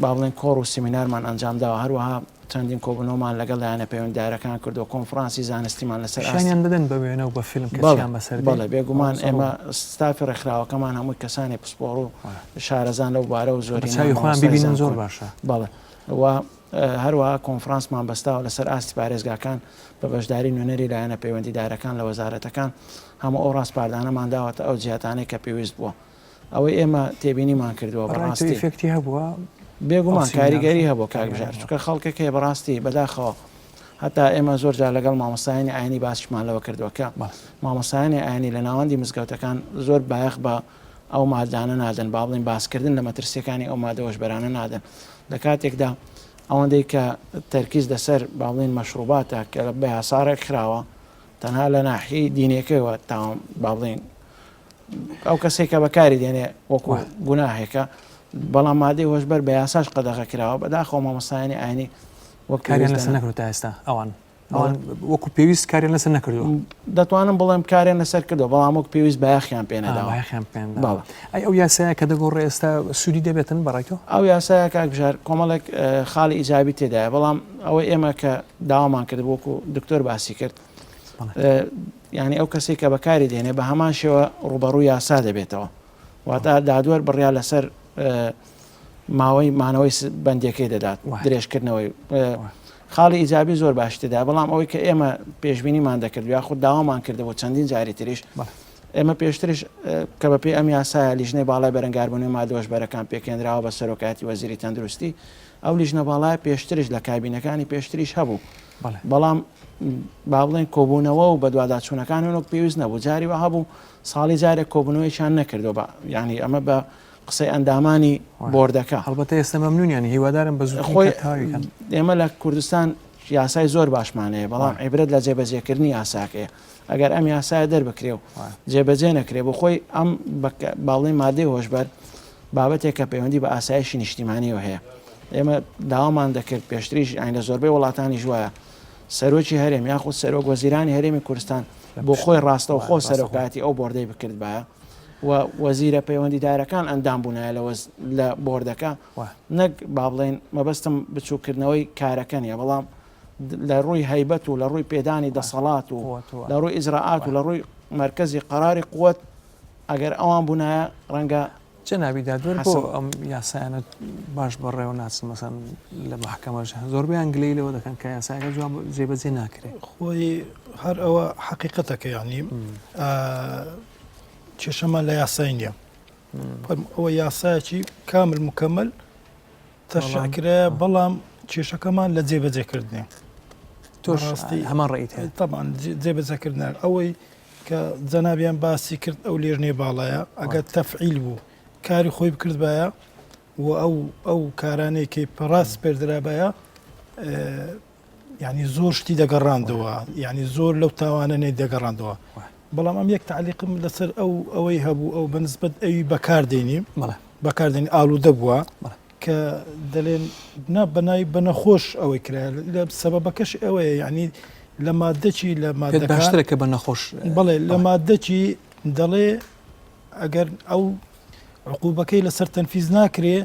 با بڵێن کۆڕ و سیمینارمان ئەنجام داوە هەروەها چەندین کۆبوونەوەمان لەگەڵ لایەنە پەیوەندیدارەکان کردووە کۆنفرانسی زانستیمان لەسەر ئاستی پیشانیان بدەن بە وێنە و بە فیلم کە چیان بەسەر دێ. بەڵێ بێگومان ئێمە ستافی ڕێکخراوەکەمان هەمووی کەسانی پسپۆڕ و شارەزان لەو بارە و بە زۆرینەیان چاوی خۆیان مامۆستای بیبینن زۆر زانکۆن. باشە. بەڵێ و هەروەها کۆنفرانسمان بەستاوە لەسەر ئاستی پارێزگاکان بە بەشداری نوێنەری لایەنە پەیوەندیدارەکان لە وەزارەتەکان هەموو ئەو ڕاسپاردانەمان داوەتە ئەو جیهەتانەی کە پێویست بووە. ئەوەی ئێمە تێبینیمان کردووە بەڕای تۆ بەڕاستی. ئیفێکتی هەبووە بێگومان ئەو سیمینارە؟ کاریگەری هەبووە کاک کاریگەری بژار هەبووە. چونکە خەڵکێک هەیە بەڕاستی بەداخەوە هەتا ئێمە زۆر جار لەگەڵ مامۆستایانی ئاینی باسیشمان لەوە کردووە کە بەڵێ. مامۆستایانی ئاینی لە ناوەندی مزگەوتەکان زۆر بایەخ بە ئەو مادانە نادەن با بڵێین باسکردن لە مەترسیەکانی ئەو مادە هۆشبەرانە نادەن لە کاتێکدا. ئەوەندەی کە تەرکیز لەسەر با بڵێین مەشروباتە کە بە یاسا ڕێکخراوە تەنها لە ناحیەی دینیەکەیەوە تاوان با بڵێین ئەو کەسێک کە بەکاری دێنێ وەکو گوناهێکە بەڵام مادەی هۆشبەر بە یاساش قەدەغە کراوە بەداخەوە مامۆستایانی ئاینی وەک کاریان لەسەر نەکردووە تا ئێستا ئەوان ئەوان وەکو پێویست کاریان لەسەر نەکردووە. دەتوانم بڵێم کاریان لەسەر کردووە بەڵام وەک پێویست بایەخیان پێ نەداوە. بایەخیان پێ نەداوە. ئەی ئەو یاسایە کە دەگۆڕێ ئێستا سوودی دەبێتن بەڕای تۆ؟ ئەو یاسایە کاک بژار کۆمەڵێک خاڵی ئیجابی تێدایە بەڵام ئەوەی ئێمە کە داوامان کرد وەکو دکتۆر باسی کرد یعنی ئەو کەسێک کە بەکاری دێنێ بە هەمان شێوە ڕوبەڕوو یاسا دەبێتەوە واتە دادوەر بڕیار لەسەر ماوەی مانەوەی بەندیەکەی دەدات درێژکردنەوەی خاڵی ئیجابی زۆر باش تێدا بەڵام ئەوەی کە ئێمە پێشبینیمان دەکرد یاخود داوامان کردەوە چەندین جاری تریش ئێمە پێشترش کە بە پێی ئەم یاسایە لیژنەی باڵای بەرەنگاربوونەوەی مادە هۆشبەرەکان پێکهێنراوە بە سەرۆکایەتی وەزیری تەندروستی ئەو لیژنە باڵایە پێشترش لە کابینەکانی پێشتریش هەبوو بەڵام با بڵێن کۆبوونەوە و بەدواداچوونەکان وەک پێویست نەبوو جاری وا هەبوو ساڵی جارێک کۆبوونەوەیان نەکردەوە بە یعنی ئەمە بە قسەی ئەندامانی بۆردەکە. هەڵبەتە ئێستا مەمنونیان هیوادارم بە زووترین کات تەواوی کەن. ئێمە لە کوردستان یاسای زۆر باشمان هەیە بەڵام عیبرەت لە جێبەجێکردنی یاساکەیە ئەگەر ئەم یاسایە دەربکرێ و جێبەجێ نەکرێ بۆ خۆی ئەم باڵی مادەی هۆشبەر بابەتێک کە پەیوەندی بە ئاسایشی نیشتیمانیەوە هەیە ئێمە داوامان دەکرد پێشتریش ئاین لە زۆربەی وڵاتانیش وایە سەرۆکی هەرێم یاخود سەرۆک وەزیرانی هەرێمی کوردستان بۆ خۆی ڕاستەوخۆ سەرۆکایەتی ئەو بۆردەی بکردبایە و وەزیرە پەیوەندیدارەکان ئەندام بوونایە لە لە بۆردەکە نەک با بڵێن مەبەستم بچووکردنەوەی کارەکە نیە بەڵام لە ڕووی هەیبەت و لە ڕووی پێدانی دەسەڵات و لە ڕووی ئیجرائات و لە ڕووی مەرکەزی قەراری قوت ئەگەر ئەوان بوونایە ڕەنگە جەنابی دادوەر بۆ ئەم یاسایانە باش بەڕێوە ناچن مەسەن لە مەحکەمەش زۆربەیان گلەی لەوە دەکەن کە یاساکە جوان جێبەجێ ناکرێت خۆی هەر ئەوە حەقیقەتەکە یعنی کێشەمان لە یاسای نییە ئەوە یاسایەکی کامل مکەمل تەشەکرە بەڵام کێشەکەمان لە جێبەجێکردنێ تۆڕاستی هەمان ڕێیت تەمان جێبەجێکردن ئەوەی کە جەنابیان باسی کرد ئەو لێژنەی باڵایە ئەگەر تەفعیل بوو کاری خۆی بکردبایە و ئەو ئەو کارانەی کەی پەڕاست سپێردرابایە یعنی زۆر شتی دەگەڕاندەوە یعنی زۆر لەو تاوانە نەی دەگەڕاندەوە بەڵام ئەم یەک تعلیقم لەسەر ئەو ئەوەی هەبوو ئەو بەنسبەت ئەوی بەکاردێنی بەکاردێنی ئالوودە بووە کە دەلێن نا بەناوی بە نەخۆش ئەوەی کرا لە سەبەبەکەش ئەوەیە یعنی لە مادەکی لە مادەکە باشترە کە بە نەخۆش بەڵێ لە مادەکی دەڵێ ئەگەر ئەو عقوبەکەی لەسەر تەنفیز ناکرێ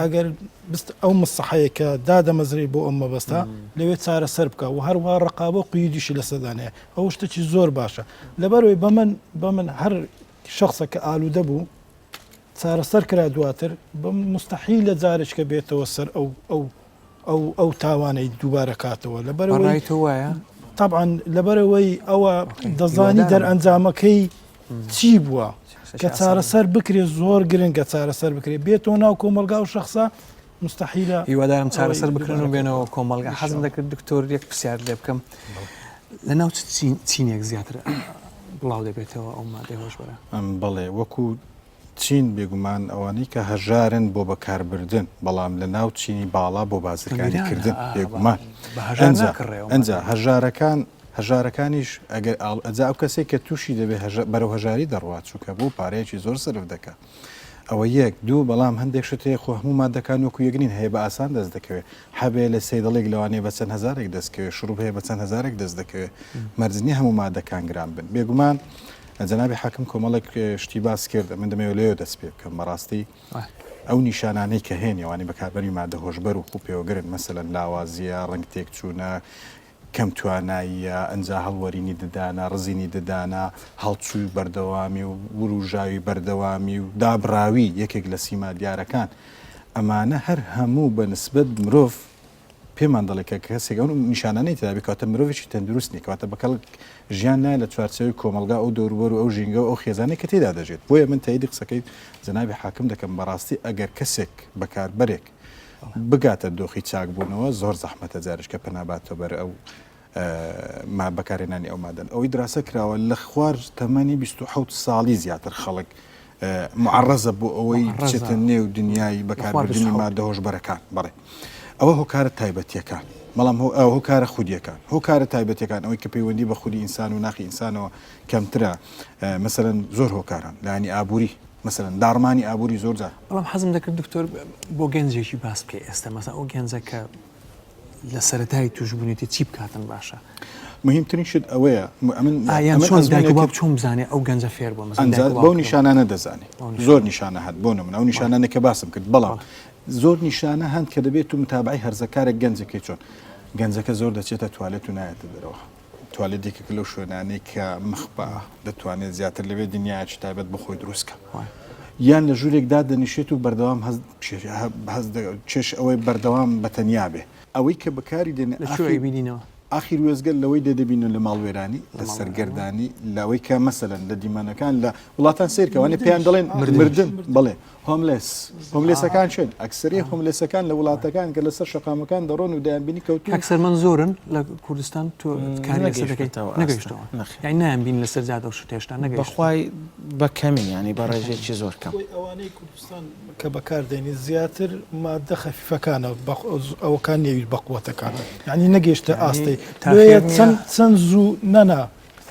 ئەگەر بست ئەو مسەحەیە کە دادەمەزرێ بۆ ئەم مەبەستە لەوێ چارەسەر بکە و هەروە ڕقابە و قیدیشی لەسەدانەیە ئەو شتێکی زۆر باشە لەبەرەوەی بەمن بەمن هەر شخصە کە ئالوودە بوو چارەسەر کرا دواتر بەم مستحیلە جارێکە بێتەوە سەر ئەو ئەو ئەو ئەو تاوانەی دووبارە کاتەوە لەبەرەوەی تۆ وایە طبعا لەبەرەوەی ئەوە دەزانی دەرئەنجامەکەی چی بووە کە چارەسەر بکرێت زۆر گرنگە چارەسەر بکرێت بێتەوە ناو کۆمەلگا و شخصە مستحیلە هیوادارم چارەسەر بکرن و بێنەوە کۆمەلگا حەزم دەکرد دکتۆر یەک پرسیار لێ بکەم لە ناو چینێک زیاتر بڵاو دەبێتەوە ئەو مادەی هۆشبەرە؟ بەڵێ وەکو چین بێگومان ئەوانەی کە هەژارن بۆ بەکاربردن بەڵام لە ناو چینی باڵا بۆ بازرگانی کردن بێگومان ئەجا هەژارەکان هەژارەکانیش ئەگەر ئەجا ئەو کەسێک کە تووشی دەبێت بەرەو هەژاری دەڕوات چونکە بۆ پارەیەکی زۆر سرف دەکا ئەوە یەک دوو بەڵام هەندێک شت هەیە خۆ هەموو مادەکان وەکو یەک نین هەیە بە ئاسان دەست دەکەوێت حەبێ لە سەیدەڵێک لەوانەیە بە چەند هەزارێک دەست کەوێت شروب هەیە بە چەند هەزارێک دەست دەکەوێت مەرج نییە هەموو مادەکان گران بن بێگومان جەنابی حاکم کۆمەڵێک شتی باس کرد من دەمەوێت لێوە دەست پێ بکەم بەڕاستی ئەو نیشانانەی کە هەیە نێوانی بەکاربەری مادە هۆشبەر و خوو پێوەگرن مەسەلەن لاوازیە ڕەنگ تێکچوونە کەم تواناییە، ئنجا هەڵوەرینی ددانە، ڕزینی ددانە، هەڵچووی بەردەوامی و وروژاوی بەردەوامی و دابڕاوی یەکێک لە سیما دیارەکان. ئەمانە هەر هەموو بە نسبەت مرۆڤ پێمان دەڵێ کە کەسێک ئەو نیشانانەی تێدا بێ کەواتە مرۆڤێکی تەندروست نییە، کەواتە بە کەڵک ژیان نایە لە چوارچێوەی کۆمەڵگا ئەو دەوروبەر و ئەو ژینگە و ئەو خێزانەی کە تێیدا دەژێت. بۆیە من تەئیدی قسەکەی جەنابی حاکم دەکەم، بەڕاستی ئەگەر کەسێک بەکاربەرێک بگاتە دۆخی چاکبوونەوە زۆر زەحمەتە جارێک کە پەنا باتە بەر ئەو بەکارهێنانی ئەو مادەن ئەوەی دراسە کراوە لە خوار تەمەنی 27 ساڵی زیاتر خەڵک معڕزە بۆ ئەوەی بچێتە نێو دنیای بەکاربردنی مادە هۆشبەرەکان بەڵێ. ئەوە هۆکارە تایبەتیەکان بەڵام هۆکارە خودیەکان هۆکارە تایبەتەکان ئەوەی کە پەیوەندی بە خودی ئینسان و ناخی ئینسانەوە کەمترە مەسەلەن زۆر هۆکارن لایەنی ئابووری مەسەلەن داڕمانی ئابووری زۆر جار. بەڵام حەزم دەکرد دکتۆر بۆ گەنجێکی باس بکەی ئێستا مەسەلەن ئەو گەنجە کە لە سەرەتای توشبوونێتی چی بکاتن باشە؟ مهمترین شت ئەوەیە ئەمن ئایان چۆن دایک و باوک چۆن بزانێ ئەو گەنجە فێر بووە مەسەلەن دایک و باوک بەو نیشانانە دەزانێ زۆر نیشانە هەن بۆ نمونە ئەو نیشانانە کە باسم کرد بەڵام زۆر نیشانە هەن کە دەبێت و متابعی هەرزەکارێک گەنجەکەی چۆن گەنجەکە زۆر دەچێتە توالێت و نایەتە دەرەوە توالێت یەکێکە لەو شوێنانەی کە مخبا دەتوانێت زیاتر لەوێ دنیایەکی تایبەت بە خۆی دروست کە یان لە ژوورێک دادەنیشێت و بەردەوام هەست چێش ئەوەی بەردەوام بە تەنیا بێ. ئەوەی کە بەکاری دێنێ لە کوێ ئەیبینینەوە؟ ئاخیر وێستگە لەوەی دێ دەبینن لە ماڵوێرانی، لە سەرگەردانی، لەوەی کە مەسەلەن لە دیمەنەکان لە وڵاتان سەیر کە ئەوانەی پێیان دەڵێن مردن بەڵێ homeless homeless ەکان چێن ئەکسەری homeless ەکان لە وڵاتەکان کە لەسەر شەقامەکان دەڕۆن و دەیانبینی کەوتوون. کاک سەرمەند زۆرن لە کوردستان تۆ کاری لەسەر دەکەیت؟ نەگەیشتەوە یانی نایانبین لەسەر جادە و شت هێشتا نەگەیشتوون. بەخوای بە کەمی یانی بە ڕێژەیەکی زۆر کەم. ئەوانەی کوردستان کە بەکار دێنی زیاتر مادە خەفیفەکانە ئەوەکان نیە بەقوەتەکان یانی نەگەیشتە ئاستەی چەند چەند زوو نەنا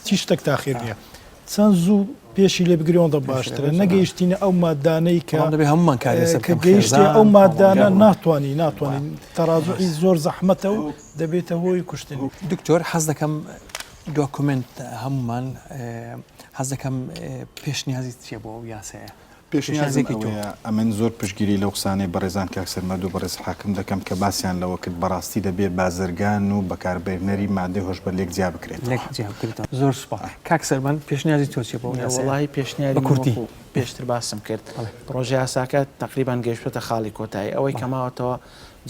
هیچ شتێک تاخیر نییە چەند زوو پێشی لێ بگری ئەوەندە باشترە نەگەیشتینە ئەو مادانەی کە دەبێ هەمومان کار لەسەر کە گەیشتە ئەو مادانە ناتوانانی ناتوانین تەرازوعی زۆر زەحمەتە و دەبێتە هۆی کوشتن. دکتۆر حەز دەکەم دۆکومێنت هەمومان حەز دەکەم پێشنیازی چیە بۆ ئەو یاسایە؟ پێشنیازم ئەوەیە ئەمن زۆر پشتگیری لەو قسانەی بەڕێزان کاک سەرمەد و بەڕێز حاکم دەکەم کە باسیان لەوە کرد بەڕاستی دەبێ بازرگان و بەکاربێنەری مادەی هۆشبەر لێک جیا بکرێتەوە. لێک جیا بکرێتەوە. زۆر سوپاس. کاک سەرمەد پێشنیازی تۆ چیە بۆ ئەو یاسایە؟ وەڵاهی پێشنیاری بە من کوردی. وەکو پێشتر باسم کرد پڕۆژە یاساکە تەقریبەن گەیشتووەتە خاڵی کۆتایی ئەوەی کە ماوەتەوە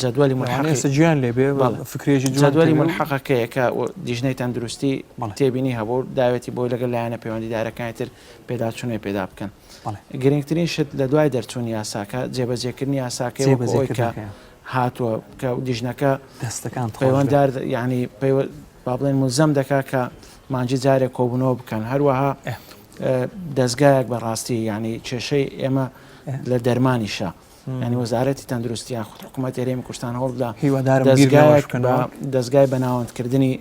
جەدوەلی لەوانەیە مولحەقی ئێستا گوێیان لێ بێ بەڵێ فکرەیەکی جوان جەدوەلی کردووە. مولحەقەکەیە کە لیژنەی تەندروستی بەڵێ. تێبینی هەبوو و داوێتی بۆی لەگەڵ لایەنە پەیوەندیدارەکانی تر پێداچوونەوەی پێدا بکەن. گرنگترین شت لە دوای دەرچوونی یاساکە، جێبەجێکردنی یاساکەی وەکو ئەوەی کە هاتووە کە لیژنەکە پەیوەنددار یانی با بڵێن ملزەم دەکا کە مانگی جارێک کۆبوونەوە بکەن. هەروەها دەزگایەک بەڕاستی یانی کێشەی ئێمە لە دەرمانیشە. یانی وەزارەتی تەندروستی یان خود حکوومەتی هەرێمی کوردستان هەوڵ بدە هیوادارم بیر لەوەش دەزگایەک بکەنەوە. بە دەزگای بەناوەندکردنی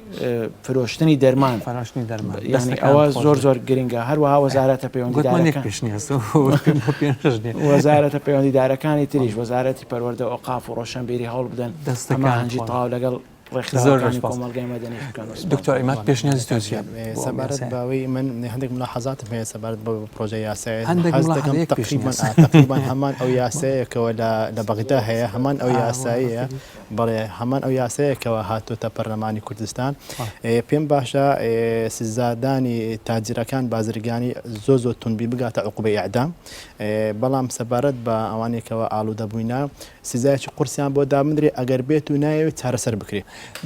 فرۆشتنی دەرمان فرۆشتنی دەرمان یانی دەستەکانت ئەوە خۆش زۆر بێت. زۆر گرنگە هەروەها وەزارەتە گوتمان یەک پەیوەندیدارەکان پێشنیاز بۆ پێنج نییە. وەزارەتە پەیوەندیدارەکانی تریش وەزارەتی پەروەردە و ئەوقاف و ڕۆشەنبیری هەوڵ بدەن دەستەکانت هەماهەنگی خۆش. تەواو لەگەڵ زۆر زۆر ڕێکخراوەکانی سپاس. کۆمەڵگای مەدەنیش بکەن و سپاس. دکتۆر عیماد پێشنیازی تۆ چییە بۆ ئەم سەبارەت یاسایە؟ بەوەی من هەندێک ملاحەزاتم هەیە سەبارەت بەو پرۆژە یاسایە هەندێک حەز ملاحەزە دەکەم یەک تەقریبەن پێشنیاز. ئا تەقریبەن هەمان ئەو یاسایە کەوە لە لە بەغدا هەیە هەمان ئەو ئا یاسایەیە بەڵێ هەمان ئەو یاسایە کەوە هاتۆتە پەرلەمانی کوردستان پێم باشە سزادانی تاجرەکان بازرگانی زۆر زۆر توند بی بگاتە عقوبەی ئیعدام بەڵام سەبارەت بە ئەوانەی کەوە ئالوودە بووینە سزایەکی قورسیان بۆ دابنرێ ئەگەر بێت و نایەوێت چارەسەر بکرێ.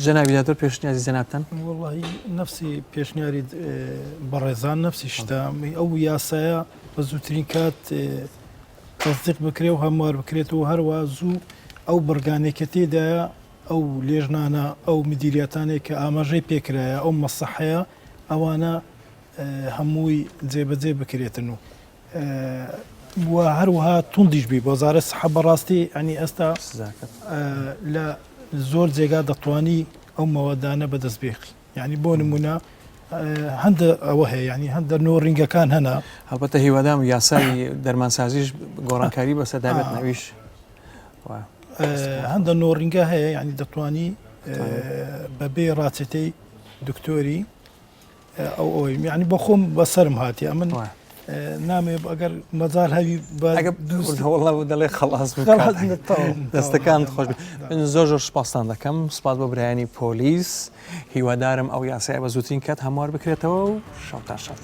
جەنابی دادوەر پێشنیازی جەنابتان؟ وەڵاهی نەفسی پێشنیاری بەڕێزان نەفسی شتە ئەو یاسایە بە زووترین کات تەسدیق بکرێ و هەموار بکرێت و هەروە زوو ئەو بڕگانەی کە تێدایە ئەو لێژنانە ئەو مدیریاتانەی کە ئاماژەی پێکرایە ئەو مەسەحەیە ئەوانە هەمووی جێبەجێ بکرێتن و و هەروەها توندیش بی وەزارەت سحە بەڕاستی ئەنی ئێستا لە زۆر جێگا دەتوانی ئەو مەوادانە بەدەست بێخی یعنی بۆ نمونە هەندە ئەوە هەیە ینی هەندە نۆڕینگەکان هەنا هەڵبەتە هیوادام یاسای دەرمانسازیش گۆڕانکاری بەسەردا بێت نەویش هەندە نۆڕینگە هەیە ینی دەتوانی بەبێ ڕاچێتەی دکتۆری ئەو ئەوەی یعنی بۆ خۆم بەسەرم هاتی ئەمن نامێ ئەگەر مەجال هەوی وەڵا دەڵێ خەڵاس دەستەکان خۆش من زۆر زۆر سپاستان دەکەم سپاس بۆ برایانی پۆلیس هیوادارم ئەو یاسای بە زووترین کات هەموار بکرێتەوە و شەوتان شاد.